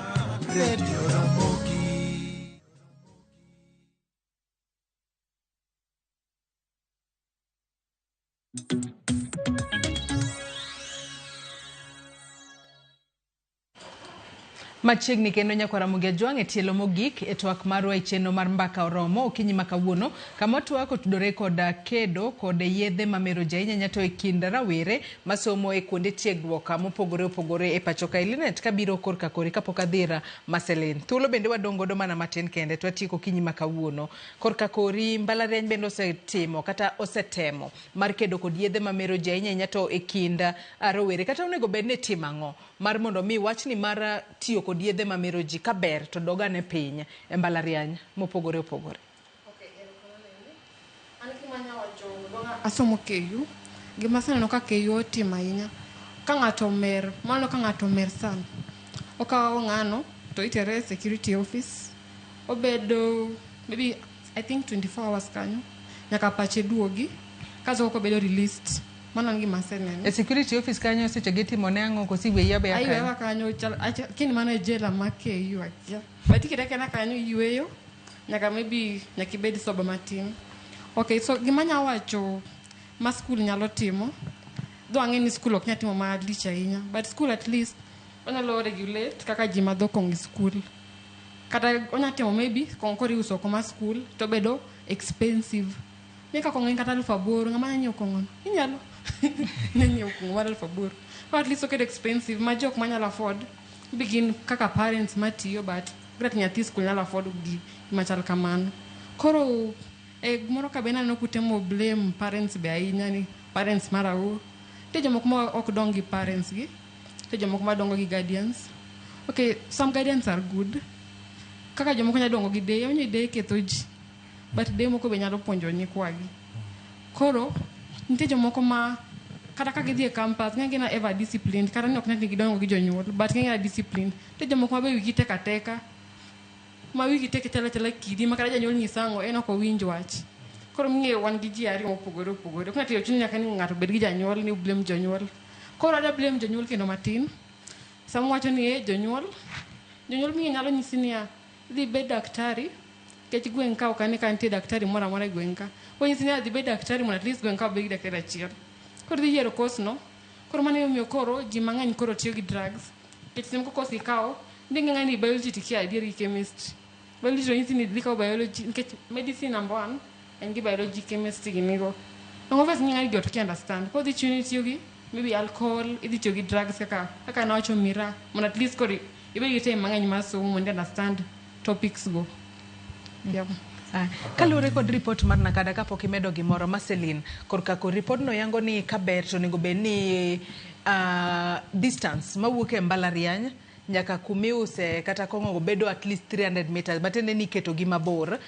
Radio Ramogi. Machiegni kendo nyakwar Ramogi Ajwang' e tielo mogik e twak marwa e chenro mar Mbaka Oromo okinyi ma kawuono kama twak otudore kod kedo kod yedhe mamero ji ahinya to e kind rawere masomo e kuonde tiegruok mopogore opogore e pacho ka. Linet kabiro korka kori kapok adhira Marceline. Thuolo bende wadong' godo mana matin kende to watieko okinyi ma kawuono. Korka kori mbalariany bende osetimo kata osetemo mar kedo kod yedhe mamero ji ahinya ahinya to e kind rowere kata onego bed ni timo ang'o mar mondo mi wachni mar tiyo kod yedhe mamero ji kaber to dogane piny e mbalariany mopogore opogore. An gima anya wacho asomo KU, gima aseneno ka KU otimo ahinya, ka ng'ato omer, mano ka ng'ato omer sana, okawo ng'ano to itere e security office, obedo maybe I think 24 hours kanyo, nyaka pache duogi, kasto kobedo released. Mano en gima aseneno. E security office kanyo seche gitimo ne ang'o koso iweyi aweya Aywewa kanyo? kanyo, kiny mano e jela ma KU akia. But ikete aketa kanyo iyweyo, nyaka maybe nyaka ibed sober matin. Okay, so gima anya wacho ma school nyalo timo, though ang'e ni school ok nyal timo malich ahinya, but school at least onyalo regulate kaka ji madho kong'o e school. Kata onya timo maybe kong'o koro iuso oko mar school to bedo expensive. Ni ka kong'o en kata 8,000, ng'ama nya nyiewo kong'o no? Inyalo. Nya nyiewo kong'o mar 8,000. But at least oket expensive ma jok manyalo afford, maybe gin kaka parents matiyo but kata nyathi school nyalo afford gima chal kamano. Koro e gimoro ka be naneno kutemo blame parents be ahinya ni parents mar ang'o. Nitie jomoko ma ok dong gi parents gi, nitie jomoko madongo gi guardians. Okay, some guardians are good. Kaka jomoko nyalo dongo gi deye, awinjo ni deye ketho ji. But deye moko be nyalo puonjo nyikwagi. Koro, nitie jomoko ma kata ka gidhi e campus, ng'eny gi na ever disciplined, kata ni ok ni gidongo gi jonyuol, but ng'eny gi na disciplined. Nitie jomoko ma be wigi tek ateka, ma wigi tek chalo achala kidi, ma kata janyuol nyise ang'o, en ok owinj wach. Koro ming'eyo wan gi ji ariyo mopogore opogore. Ok ng'ato ochuno nyaka ni ng'ato obed gi janyuol, ni blame jonyuol. Koro adwa blame jonyuol kendo matin. Sama wacho ni e jonyuol, jonyuol ming'eyo nyalo nyisi niya, idhi ibed daktari, nikech gweng' ka ok ane ka nitie daktari moro amora e gweng' ka. Onyisi ni adhi bed daktari mondo at least gweng' ka obed gi daktari achiel. Koro idhi yiero course no. Koro mano emomiyo koro ji mang'eny koro tiyo gi drugs. Nikech seche moko course ikawo, nitie ng'eny ni biology to ikia adier gi chemistry. Biology to onyisi ni idhi kawo biology nikech medicine number 1 en gi biology, chemistry gi nigo. Dongo obviously ng'eny ji ok understand. Koro dhi chuni tiyo gi maybe alcohol, idhi tiyo gi drugs kaka nawacho miraa, mondo at least koro ibed gi time mang'eny mar somo mondo i understand topics go. Yeah. Kaluwore kod report mar Nakada kapok imedo gimoro Marceline, korka ko report no yango ni kaber to onego bed ni distance mawuok e mbalariany nyaka kumiuse kata kong'o bedo at least 300 meters, matiende ni iketogi mabor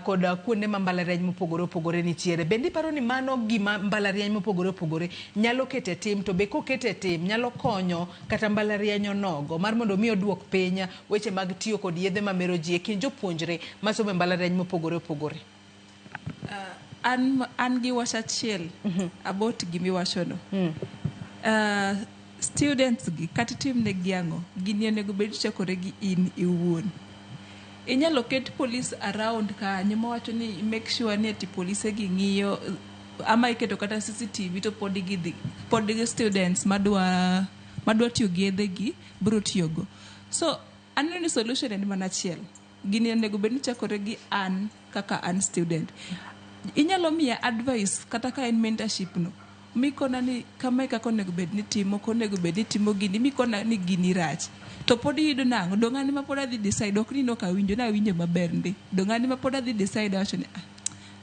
kod kuonde ma mbalariany mopogore opogore nitiere. Bende iparo ni mano gima mbalariany mopogore opogore nyalo keto e tim, to be kokete e tim nyalo konyo kata mbalariany onogo mar mondo mi oduok piny weche mag tiyo kod yedhe mamero ji e kind jopuonjre masomo e mbalariany mopogore opogore? An gi wach achiel about gimiwachono. Students gi kata itimnegi ang'o, gini onego bed ni chakore gi in iwuon. Inyalo ket police around kanyo mawacho ni make sure ni ati polise gi ng'iyo, ama iketo kata CCTV to pod gidhi, pod students madwa tiyo gi yedhe gi bro tiyogo. So aneno ni solution en mana achiel. Gini onego bed ni chakore gi an kaka an student. Inyalo miya advice kata ka en mentorship no, mikona ni kamae kaka onego bed ni timo, ok onego bed ni timo gini, mikona ni gini rach. To pod iyudo nang'o? Dong' an ema pod adhi decide, ok ni nok awinjo, nawinjo maber ndi. Dong' an ema pod adhi decide awacho ni ah,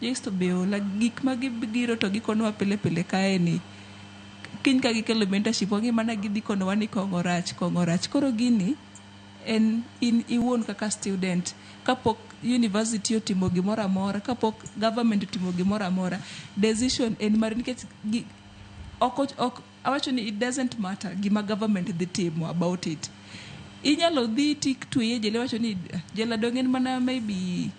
Joyce to be ola, gik ma gibiro to gikonwa pile pile kae ni kiny ka gikelo mentorship wang'e mana gidhi konowa ni kong'o rach, kong'o rach. Koro gini en in iwuon kaka student, kapok university otimo gimoro amora, kapok government otimo gimoro amora, decision en mari nikech ok awacho ni it doesn't matter gima government dhi timo about it. Inyalo dhi titweye e jela, iwacho ni jela dong' en mana maybe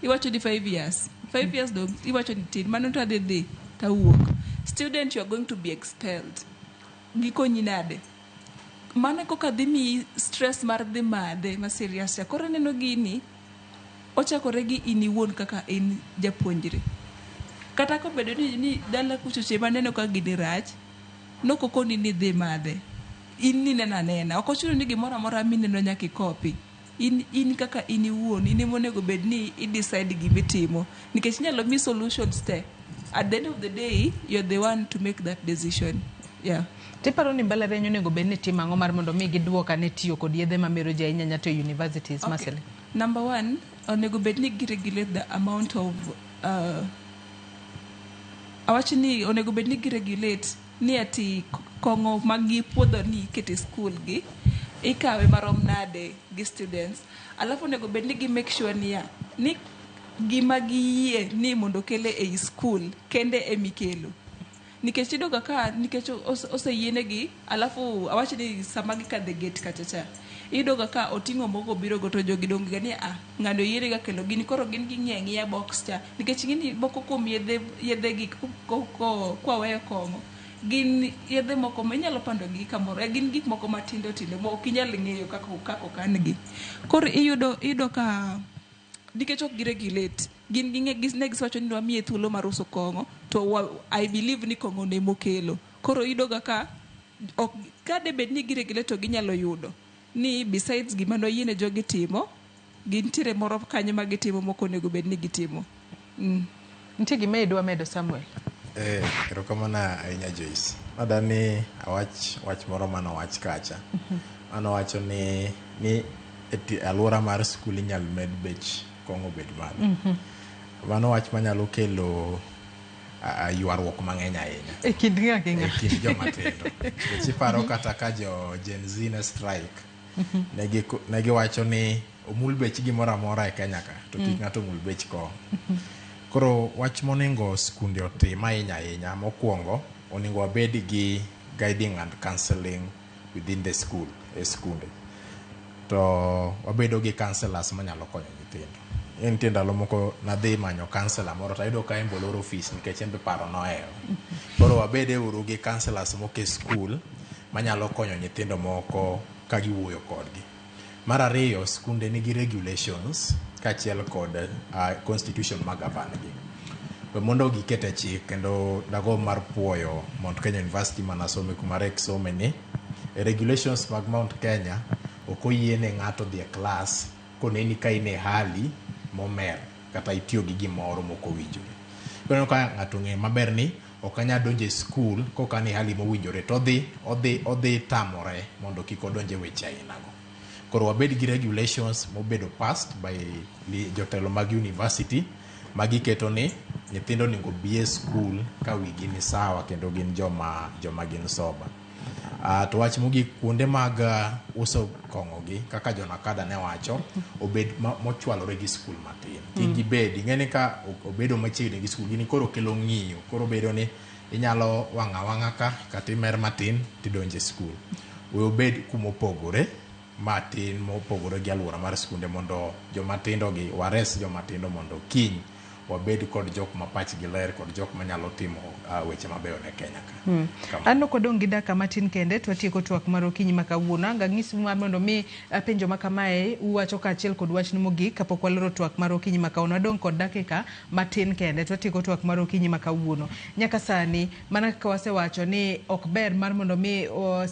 iwacho ni 5 years. 5 years dong' iwacho ni tin, mano to adhi dhi tawuok. Student, you are going to be expelled. Gikonyi nade? Mano koka dhi miyi stress mar dhi madhe ma serious cha. Koro ineno gini ochakore gi in iwuon kaka in japuonjre. Kata kobedo ni dala kucho che maneno ka gini rach, nokokoni ni dhi madhe. In nineno anena. Ok ochuno ni gimoro amora mineno nyaka ikopi. In kaka in iwuon, in ema onego bed ni i decide gimitimo. Nikech inyalo mi solutions te. At the end of the day, you're the one to make that decision. Yeah. Tiparo ni mbalariany onego bed ni timo ang'o mar mondo mi giduok ane tiyo kod yedhe mamero ji ahinya nyaka e universities? Okay. Marceline? Number one, onego bed ni giregulate the amount of awach ni onego bed ni giregulate ni ati kong'o ma gipuodho ni ikete school gi ikawe marom nade gi students. Alafu onego bed ni gi make sure niya ni gima giyie ni mondo kele ei school kende emikelo. Nikech iyudo ga ka nikech oseyienegi, alafu awach ni sama gikadhe gate kacha cha, iyudo ga ka oting'o moko obiro go to jogi dong' ga ni ah, ng'ani oyienega kelo gini, koro gin ging'iyo ang'iya box cha. Nikech ing'eni moko kuom yedhe gi kwaweyo kong'o, gin yedhe moko ma inyalo pando gi kamoro, gin gik moko matindo tindo ma ok inyal ng'eyo kaka okan gi. Koro iyudo ka nikech ok giregulate, gin ne gisewacho ni wamiye thuolo mar uso kong'o, to I believe ni kong'o ne mokelo. Koro iyudo ga ka ok, ka de bed ni giregulate to ginyalo yudo ni besides gima noyiene jogi timo, gintiere moro kanyo ma gitimo mok onego bed ni gitimo. Nitie gima idwa medo, Samuel? Erokamano ahinya Joyce. Adani awach wach moro manowach kacha. Manowacho ni e alwora mar skul inyal med bech kong'o bed malo. Mano wach manyalo kelo ywaruok mang'eny ahinya. E kind ng'a gi ng'a? E kind joma tindo. Nikech iparo kata ka jo Gen Z ne strike, ne giwacho ni omul bech gimoro amora e Kenya ka, to kik ng'ato omul bech kong'o. Koro wach monego skunde otim ahinya ahinya, mokwongo onego wabed gi guiding and counseling within the school, e skunde. To wabedo gi counselors manyalo konyo nyithindo. Nitie ndalo moko nadhi manyo counselor moro to ayudo ka en be oloro ofis nikech en be paro nohewo. Koro wabede uru gi counselors moko e skul manyalo konyo nyithindo moko ka giwuoyo kodgi. Mar ariyo, skunde nigi regulations kaachiel kod constitution ma govern gi. We mondo giket e chik, kendo dago mar puoyo Mount Kenya University manasome kuma Rex some ni, e regulations mag Mount Kenya ok oyiene ng'ato dhi e klas koneni ka in e hali momer kata itiyo gi gimoro mok owinjore. Koro ka ng'ato ong'eyo maber ni ok anyal donjo e skul kok an e hali mowinjore, to odhi tamore mondo kik odonj e weche ainago. Koro wabed gi regulations mobedo passed by jotelo mag university magiketo ni nyithindo onego bi e skul ka wigi ni sawa kendo gin joma gin sober. To wach mogik, kuonde mag uso kong'o gi kaka jonakada ne wacho obed mochwalore gi skul matin. Kik gibed, ing'e ni ka obedo machiegni gi skul gini koro kelo ng'iyo, koro bedo ni inyalo wang' awang'a ka kata imer matin tidonjo e skul. We obed kumopogore matin mopogore gi aluora mar skunde mondo jomatindo gi wares jomatindo mondo kiny wabed kod jok ma pachgi ler kod jok manyalo timo weche mabeyo ne Kenya ka. An ok wadong' gi dakika matin kende to watieko twak mar okinyi ma kawuono. Ang' ang'isu mar mondo mi penjo ma kamae uwacho kaachiel kod wachnu mogik kapok waloro twak mar okinyi ma kawuono. Wadong' kod dakika matin kende to watieko twak mar okinyi ma kawuono. Nyaka sani mana kaka wasewacho ni ok ber mar mondo mi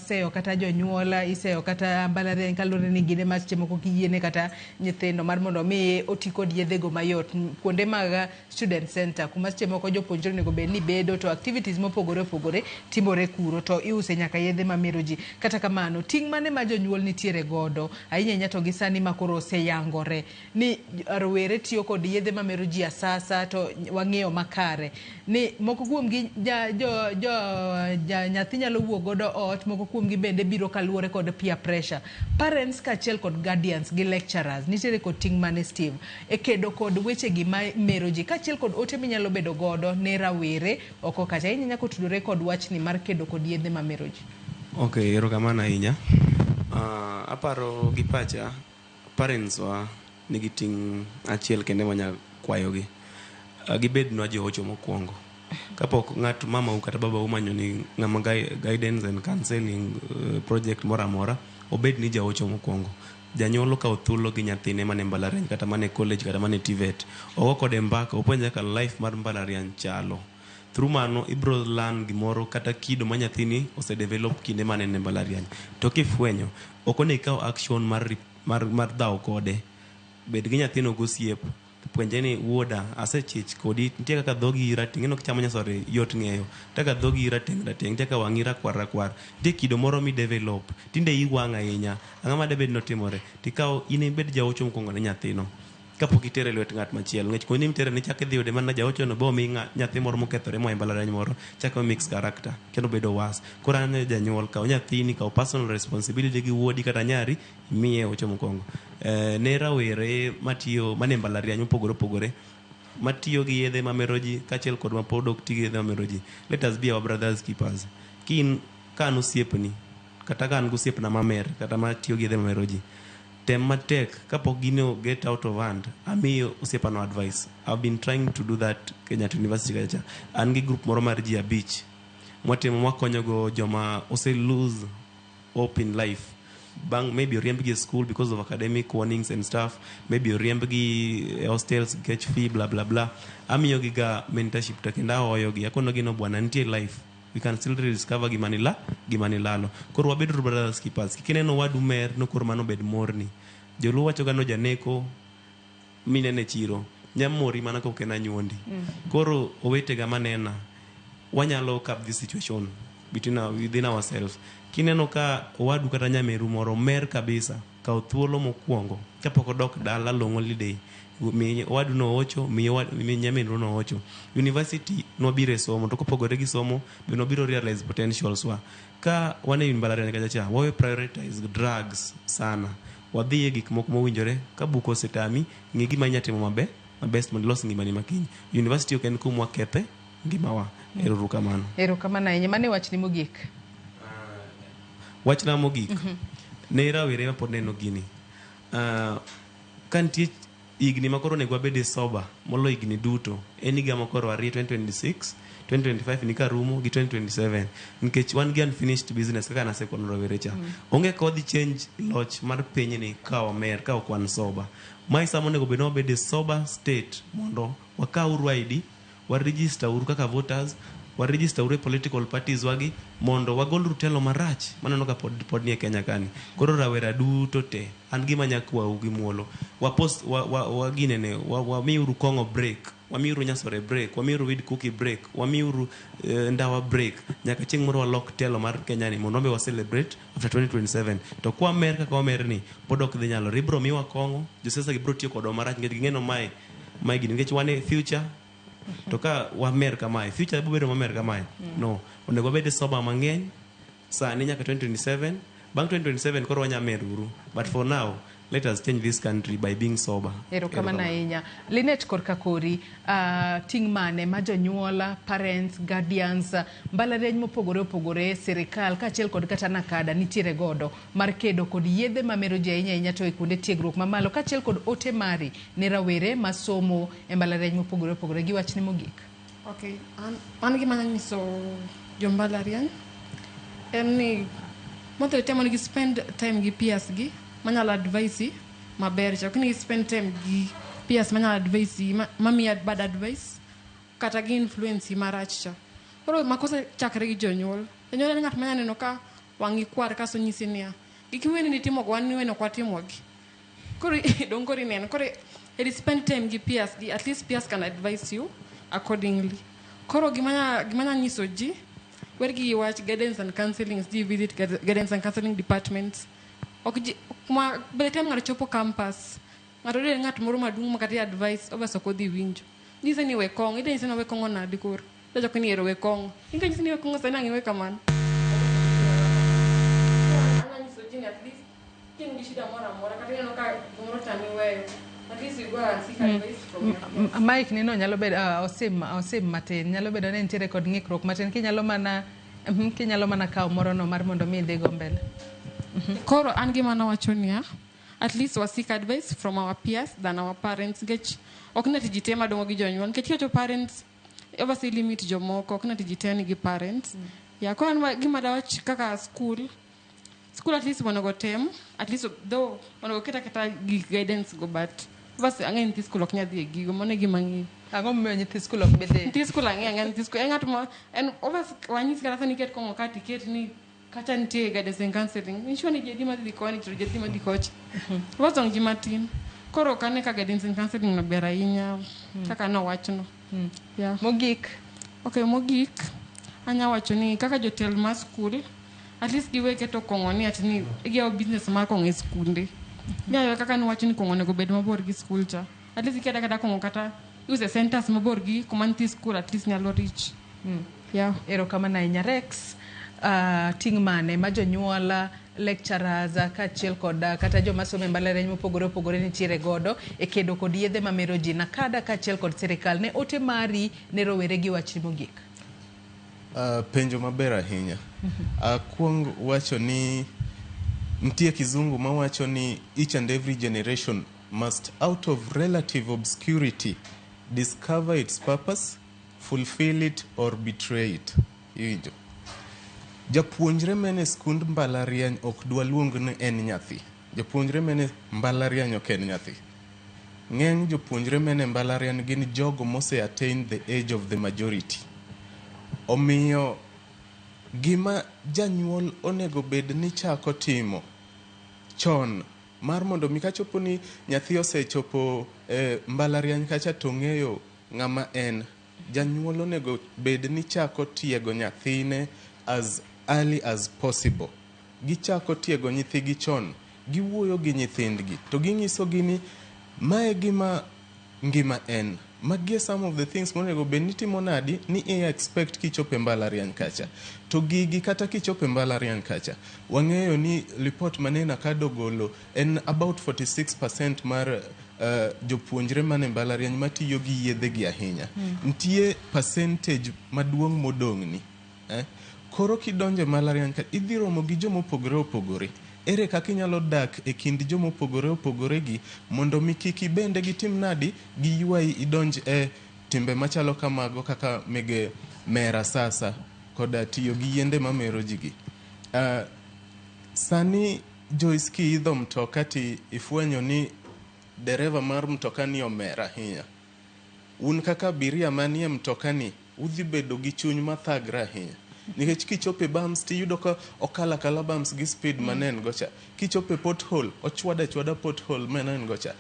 seyo kata jonyuol iseyo kata mbalariany kaluwore ni gin ema seche moko giyiene kata nyithindo mar mondo mi oti kod yedhego mayot. Kuonde mag student center kuma seche moko jopuonjre onego bed ni bedo to activities mopogore opogore timore kuro to iuse nyaka yedhe mamero ji. Kata kamano, ting' mane ma jonyuol nitiere godo ahinya ahinya to gi sani ma koro oseyangore ni rowere tiyo kod yedhe mamero ji asasa to wang'eyo makare ni moko kuomgi nyathi nyalo wuok godo ot, moko kuomgi bende biro kaluwore kod peer pressure. Parents kaachiel kod guardians gi lecturers nitiere kod ting' mane Steve e kedo kod wechegi ma mero ji kaachiel kod ote minyalo bedo godo ne rawere oko kacha ahinya nyaka otudore kod wachni mar kedo kod yedhe mamero ji. Ok, erokamano ahinya. Aparo gi pacha parents wa nigi ting' achiel kende manya kwayogi. Gibednwa joocho mokwongo. Kapok ng'at mamau kata babau manyo ni ng'ama guidance and counseling project moro amora, obed ni jaocho mokwongo. Janyuol okawo thuolo gi nyathine mane mbalariany kata mane college kata mane TVET. Ogo kode mbaka, opuonje kaka life mar mbalariany chalo. Through mano ibro learn gimoro kata kido ma nyathini ose develop kinde mane en e mbalariany. To kifwenyo, ok onego ikaw action mar dhawo kode. Bed gi nyathino gosiep, puonje ni wuoda asechich kodi, nitie kaka dhogi rateng', ineno kichamo nyasore yot ng'eyo. Nitie kaka dhogi rateng' rateng', nitie kaka wang'i rakwar rakwar. Nitie kido moro mi develop, tinde iyi wang' ahinya. Ang'o ma debed notimore? Tikaw in ibed jaocho mokwongo ne nyathino. Kapok itere e lwet ng'at machielo. Nikech kuonde mitere ni chak idhi yude mana jaocho no bo mi nyathi moro mokethore moa e mbalariany moro, chako mix character kendo bedo worse. Koro an janyuol, kaw nyathini, kaw personal responsibility gi wuodi kata nyari, imiye ocho mokwongo. Ne rawere matiyo mane mbalariany mopogore opogore matiyo gi yedhe mamero ji kaachiel kod mapod ok ti gi yedhe mamero ji. Let us be our brothers keepers. Kin ka an osiepni kata ka an gosiepna mamer kata matiyo gi yedhe mamero ji, tem matek kapok gino get out of hand, amiyo osiepano advice. I've been trying to do that Kenyatta University kacha. An gi group moro mar ji 5 mwatimo mwakonyogo joma ose lose hope in life. Bang' maybe oriembgi e school because of academic warnings and stuff, maybe oriembgi e hostels nikech fee bla bla bla. Amiyogi ga mentorship to kendo ahoyogi, akonogi no bwana nitie life, we can still rediscover gima nilalo. Koro wabed brothers keepers. Kik ineno wadu mer no koro mano bed morni. Joluo wacho ga no janeko minene chiro nyamori mana kok en anyuondi. Koro owetega manena, wanyalo cap this situation between within ourselves. Kineno ka owadu kata nyameru moro mer kabisa, kaw thuolo mokwongo kapok odok dala long holiday, mi owadu no ocho, mi nyameru no ocho. University nwabiro e somo, to kopogore gi somo be nwabiro realize potentials wa. Ka wan e mbalariany kacha cha, wawe prioritize drugs sana. Wadhi e gik moko mowinjore, ka buk osetami, ng'i gima inya timo maber, mabest mondo ilos ngimani makiny. University ok en kuma wakethe ngimawa. Ero kamano. Erokamano ahinya. Mane wachni mogik? Wachna mogik. Ne rawere mapod neno gini. Ka nitie higni ma koro onego wabede sober moloyo higni duto, en higa ma koro ariyo 2026, 2025 ni karumo gi 2027, nikech wan gi unfinished business kaka nasekono rawere cha. Onge kaka wadhi change loch mar pinyni ka wamer, ka ok wan sober. Mae sama onego bed ni wabede sober state mondo wakaw uru ID, waregister uru kaka voters, waregister uru e political parties wagi mondo wagol uru telo marach maneno ka pod nie Kenya kani. Koro rawera duto te, an gima anya kwau gi muolo, wapost waginene, wamiuru kong'o break, wamiuru nyasore break, wamiuru weed cookie break, wamiuru ndawa break, nyaka chieng' moro walok telo mar Kenya ni mondo wambe wa celebrate after 2027. To kwa mer kaka wamer ni pod ok dhi nyalore. Ibro miwa kong'o, josiasa gi bro tiyo kodwa marach nikech ging'eno mae gini, nikech wan e future. To ka wamer kamae, future biro bedo mamer kamae. No, onego wabed sober mang'eny. Sani nyaka 2027, bang' 2027 koro wanya meruru. But for now, let us change this country by being sober. Erokamano ahinya. Linet korka kori, ting' mane ma jonyuol, parents, guardians, mbalariany mopogore opogore, sirikal kaachiel kod kata NACADA nitiere godo mar kedo kod yedhe mamero ji ahinya ahinya to e kuonde tiegruok mamalo kaachiel kod ote mari ne rawere masomo e mbalariany mopogore opogore gi wachni mogik? Okay, an gima anyalo nyiso jo mbalariany en ni most of the time onego spend time gi peers gi manyalo advise maber cha. Ok ni spend time gi peers manyalo advise mamiya bad advice kata gi influence marach cha. Koro makosa chakre gi jonyuol. Janyuol en ng'at manya neno ka wang'i kwar kasto nyisi niya, gik miweni ni timo go wan niweni ok watimogi. Koro dong' koro ineno. Koro heri spend time gi peers gi, at least peers can advise you accordingly. Koro gima anya nyiso ji, wer gi wach guidance and counseling, ji visit guidance and counseling departments. Ok ji, kuma by the time ng'ato chopo campus, ng'ato yudo ng'at moro maduong' ma kata advice obvious ok odhi winjo. Nyise ni we kong'o, idhi nyise ni we kong'o nadi koro? Idhi ni ero we kong'o. In nyise ni we kong'o sani ang' iwe kamano. Anya nyiso ji ni at least kin gi shida moro amora kata ineno ka gimoro tami weyo, at least you go and seek advice from your peers. Mike nino nyalo bedo osim matin, nyalo bedo ni nitiere kod ng'ikruok matin kinyalo mana kawo moro no mar mondo mi idhi go mbele. Koro an gima nawacho niya, at least wa seek advice from our peers than our parents nikech ok ni ati ji te madongo gi jonyuol nikech kiwacho parents obviously limit jomoko ok ni ati ji te nigi parents. Yeah, koro an gima dawach kaka school at least onego tem, at least though onego ket aketa gik guidance go, but obviously ang'e nyithi school ok nyal dhi e gigo, mano e gima ang'eyo. Ang'o momiyo nyithi school ok bi dhi? Nyithi school ang'eyo nyithi school en ng'at ma en obviously wanyisi kata sani iket kong'o ka tiket ni kata nitie guidance and counseling, insure ni ji adi madhi koni to ji adi madhi kocha. Obviously ji matin. Koro ok ane ka guidance and counseling no ber ahinya kaka nowachno. Yeah. Mogik. Okay, mogik anya wacho ni kaka jotel mar school at least giwe keto kong'o ni ati ni giyawo business mar kong'o e skunde. Miyayo kaka niwacho ni kong'o onego bed mabor gi school cha. At least iketa kata kong'o kata use centers mabor gi kuma nitie school at least nyalo reach. Yeah. Erokamano ahinya Rex. Ting' mane ma jonyuol, lecturers kaachiel kod kata joma somo e mbalariany mopogore opogore nitiere godo e kedo kod yedhe mamero ji, NACADA kaachiel kod sirikal ne ote mari ne rowere gi wachni mogik? Penjo maber ahinya. Akwong wacho ni nitie kizungu mawacho ni each and every generation must out of relative obscurity discover its purpose, fulfill it or betray it. Iwinjo? Japuonjre mene skund mbalariany ok dwa luong ni en nyathi. Japuonjre mene mbalariany ok en nyathi. Ng'eny jopuonjre mene mbalariany gin jogo mose attain the age of the majority. Omiyo gima janyuol onego bed ni chako timo chon mar mondo mi kachopo ni nyathi osechopo mbalariany kacha to ng'eyo ng'ama en, janyuol onego bed ni chako tiego nyathine as early as possible. Gichako tiego nyithigi chon, giwuoyo gi nyithindgi to ginyisogi ni mae gima ngima en. Magi some of the things monego bed ni timo nadi ni i expect kichopo e mbalariany kacha. To gigi kata kichopo e mbalariany kacha, wang'eyo ni report mane NACADA ogolo en about 46% mar jopuonjre mane mbalariany matiyo gi yedhe gi ahinya. Nitie percentage maduong' modong'ni. Koro kidonjo e mbalariany ka idhi romo gi jomopogore opogore. Ere kaka inyalo dak e kind jomopogore opogore gi mondo mi kik ibende gitim nadi giywayi idonj e timbe machalo kamago kaka mege mera sasa koda tiyo gi yiende mamero ji gi. Sani Joyce kiidho mtoka ti ifwenyo ni dereva mar mtoka ni omer ahinya. Un kaka abiria manie mtoka ni udhi bedo gi chuny mathagre ahinya. Nikech kichopo e bumps tiyudo ka okalo akala bumps gi speed manen go cha. Kichopo e pothole, ochwado achwada pothole manen go cha.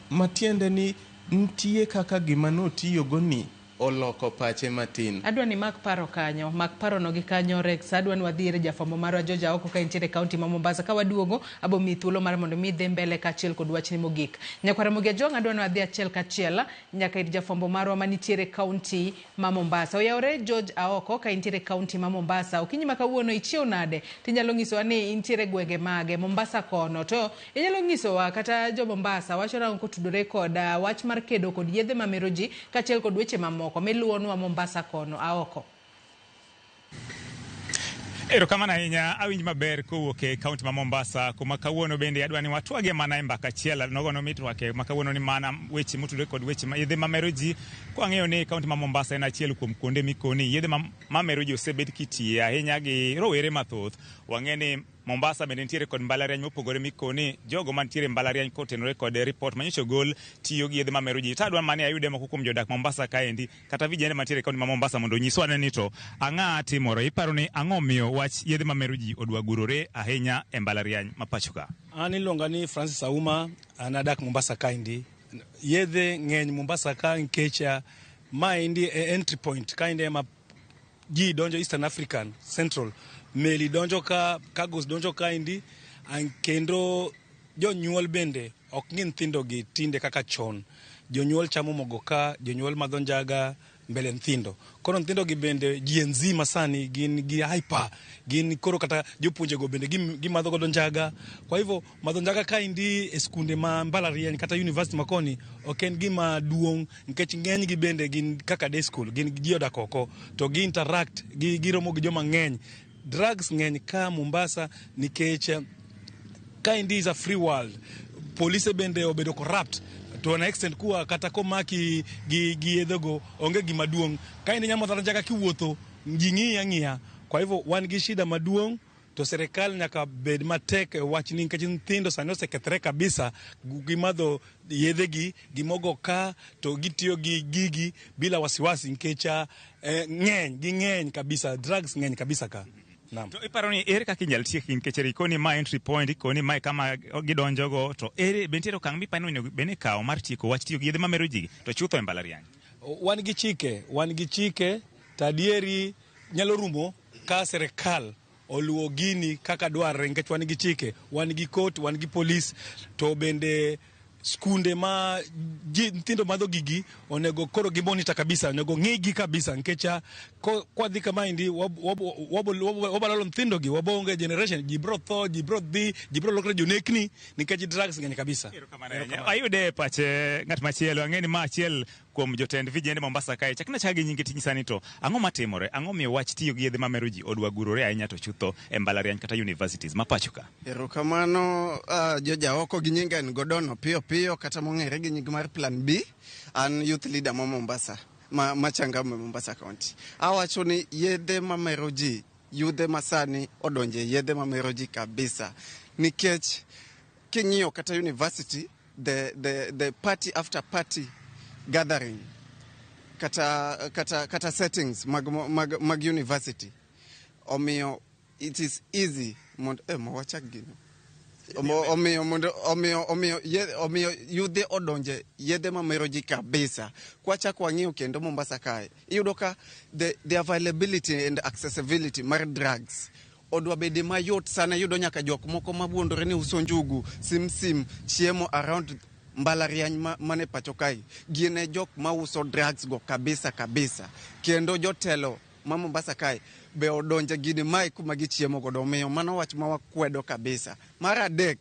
Matiende ni nitie kaka gima notiyogo ni oloko pache matin. Adwa ni mak paro kanyo, mak paro no gi kanyo Rex. Adwa ni wadhi ir jafwambo marwa George Aoko ka entiere e kaunti ma Mombasa. Ka waduogo, abo miyi thuolo mar mondo mi idhi mbele kaachiel kod wachni mogik. Nyakwar Ramogi Ajwang' adwa ni wadhi achiel kachiel nyaka ir jafwambo marwa manitiere e kaunti ma Mombasa. Oyawore George Aoko ka intiere e kaunti ma Mombasa. Okinyi ma kawuono ichiew nade? Tinyalo nyisowa ni intiere gwenge mage Mombasa kono. To inyalo nyisowa kata jo Mombasa wacho nang'o kotudore kod wach mar kedo kod yedhe mamero ji kaachiel kod weche mamoko miluwonwa Mombasa kono. Aoko. Erokamano ahinya, awinj maber kowuok e kaunti ma Mombasa kuma kawuono bende adwa ni watwagie mana e mbaka achiel nogono mitwake ma kawuono ni mana weche motudore kod weche ma yedhe mamero ji. Kwang'eyo ni kaunti ma Mombasa en achiel kuom kuonde mikoni yedhe mamero ji osebed kitiye ahinya gi rowere mathoth. Wang'e ni Mombasa bende nitiere kod mbalariany mopogore mikoni jogo mantiere mbalariany kotenore kod ripot manyocha ogol tiyo gi yedhe mamero ji. To adwa mana ni ayude moko kuom jodak Mombasa kaendi kata vijende mantiere e kaunti ma Mombasa mondo onyiswa ane ni to ang'a timore. Iparo ni ang'o omiyo wach yedhe mamero ji odwa gurore ahinya e mbalariany ma pacho ka? An iluonga ni Francis Auma, an adak Mombasa kaendi. Yedhe ng'eny Mombasa ka nikech maendi e entry point kaendi ema ji donjo Eastern African Central, meli donjo ka, cargos donjo kaendi, kendo jonyuol bende ok ng'i nyithindo gi tinde kaka chon. Jonyuol chamo mogo ka, jonyuol madho njaga mbele nyithindo. Koro nyithindo gi bende Gen Z masani gin gi hyper, gin koro kata jopuonje go bende gimadho godo njaga. Kwa hivyo madho njaga kaendi e skunde ma mbalariany kata university makoni ok en gima duong' nikech ng'eny gi bende gin kaka day school, gin ji odak oko to gi interact, giromo gi joma ng'eny. Drugs ng'eny ka Mombasa nikech kaendi is a free world. Polise bende obedo corrupt to an extent kuwa kata komaki gi yedhego onge gima duong'. Kaendi inyalo madho njaga kiwuotho ji ng'iyi ang'iya. Kwa hivyo wan gi shida maduong' to serikal nyaka bed matek e wachni nikech nyithindo sani osekethre kabisa gimadho yedhegi gimogo ka to gitiyo gi gigi bila wasiwasi nikech ng'eny ging'eny kabisa, drugs ng'eny kabisa ka. Naam. To iparo ni ere kaka inyal tiek nikech ikoni ma entry point, ikoni mae kama gidonjogo, to ere be nitiere okang' miparo ni onego bed ni ikawo mar tieko wach tiyo gi yedhe mamero ji to chutho e mbalariany? Wan gi chike, wan gi chike to adieri nyalo rumo ka serikal oluwo gini kaka dwarre nikech wan gi chike, wan gi court, wan gi polis to bende skunde ma ji nyithindo madho gigi onego koro gi monitor kabisa, onego ng'igi kabisa nikech kwadhi kamaendi wabalalo nyithindo gi, waboonge generation, ji bro tho, ji bro dhi, ji bro lokre jonekni nikech drugs ng'eny kabisa. Ayude e pache ng'at machielo, ang'e ni ma achiel kuom jotend vijende Mombasa kae. Chakna chaka gi nyinge tinyisa ni to ang'o matimore? Ang'o miyo wach tiyo gi yedhe mamero ji odwa gurore ahinya to chutho e mbalariany kata universities ma pacho ka? Erokamano George Aoko gi nyinga en Godon Opiyo Piyo kata mong'ere gi nying mar Plan B. An youth leader ma Mombasa, ma Changamwe Mombasa County. Awacho ni yedhe mamero ji, yudhe masani odonje yedhe mamero ji kabisa. Nikech king'iyo kata university, the party after party gathering kata settings mag university, omiyo it is easy mondo mawachak gino. Omiyo mondo omiyo omiyo omiyo yudhe odonje yedhe mamero ji kabisa. Kwachako wang'iyo kendo Mombasa kae, iyudo ka the availability and accessibility mar drugs odwa bede mayot sana. Iyudo nyaka jok moko mawuondore ni uso njugu, sim chiemo around mbalariany mane pacho kae, gin e jok mauso drugs go kabisa kabisa. Kendo jotelo ma Mombasa kae be odonje gini mae kuma gichiemo godo, omiyo mano wach ma wakwedo kabisa. Mar adek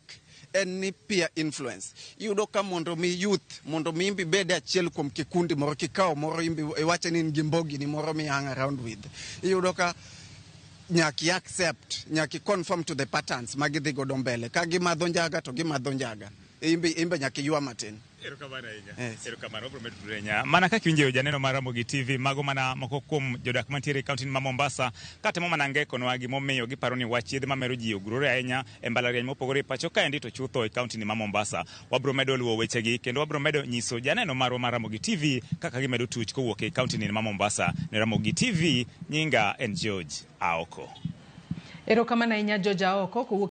en ni peer influence. Iyudo ka mondo mi youth, mondo mi imbi bede achiel kuom kikundi moro, kikawo moro imbi iwache ni in gi mbogi ni moro mi hang around with. Iyudo ka nyaka accept, nyaka conform to the patterns ma gidhi godo mbele. Ka gimadho njaga to gimadho njaga. Imbe nyaka iywa matin. Erokamano ahinya. Erokamano, wabiro medo tudore ahinya. Mana kaka iwinjo janeno mar Ramogi TV, mago mana moko kuom jodak mantiere e kaunti ma Mombasa, katemo mana ngekonwa gimomiyo giparo ni wach yedhe mamero ji ogurore ahinya e mbalariany mopogore e pacho kaendi to chutho e kaunti ni ma Mombasa. Wabiro medo luwo wechegi kendo wabiro medo nyiso janeno marwa mar Ramogi TV kaka gimedo tuch kowuok e kaunti ni ma Mombasa. Ne Ramogi TV, nyinga en George Aoko. Erokamano ahinya George Aoko kowuok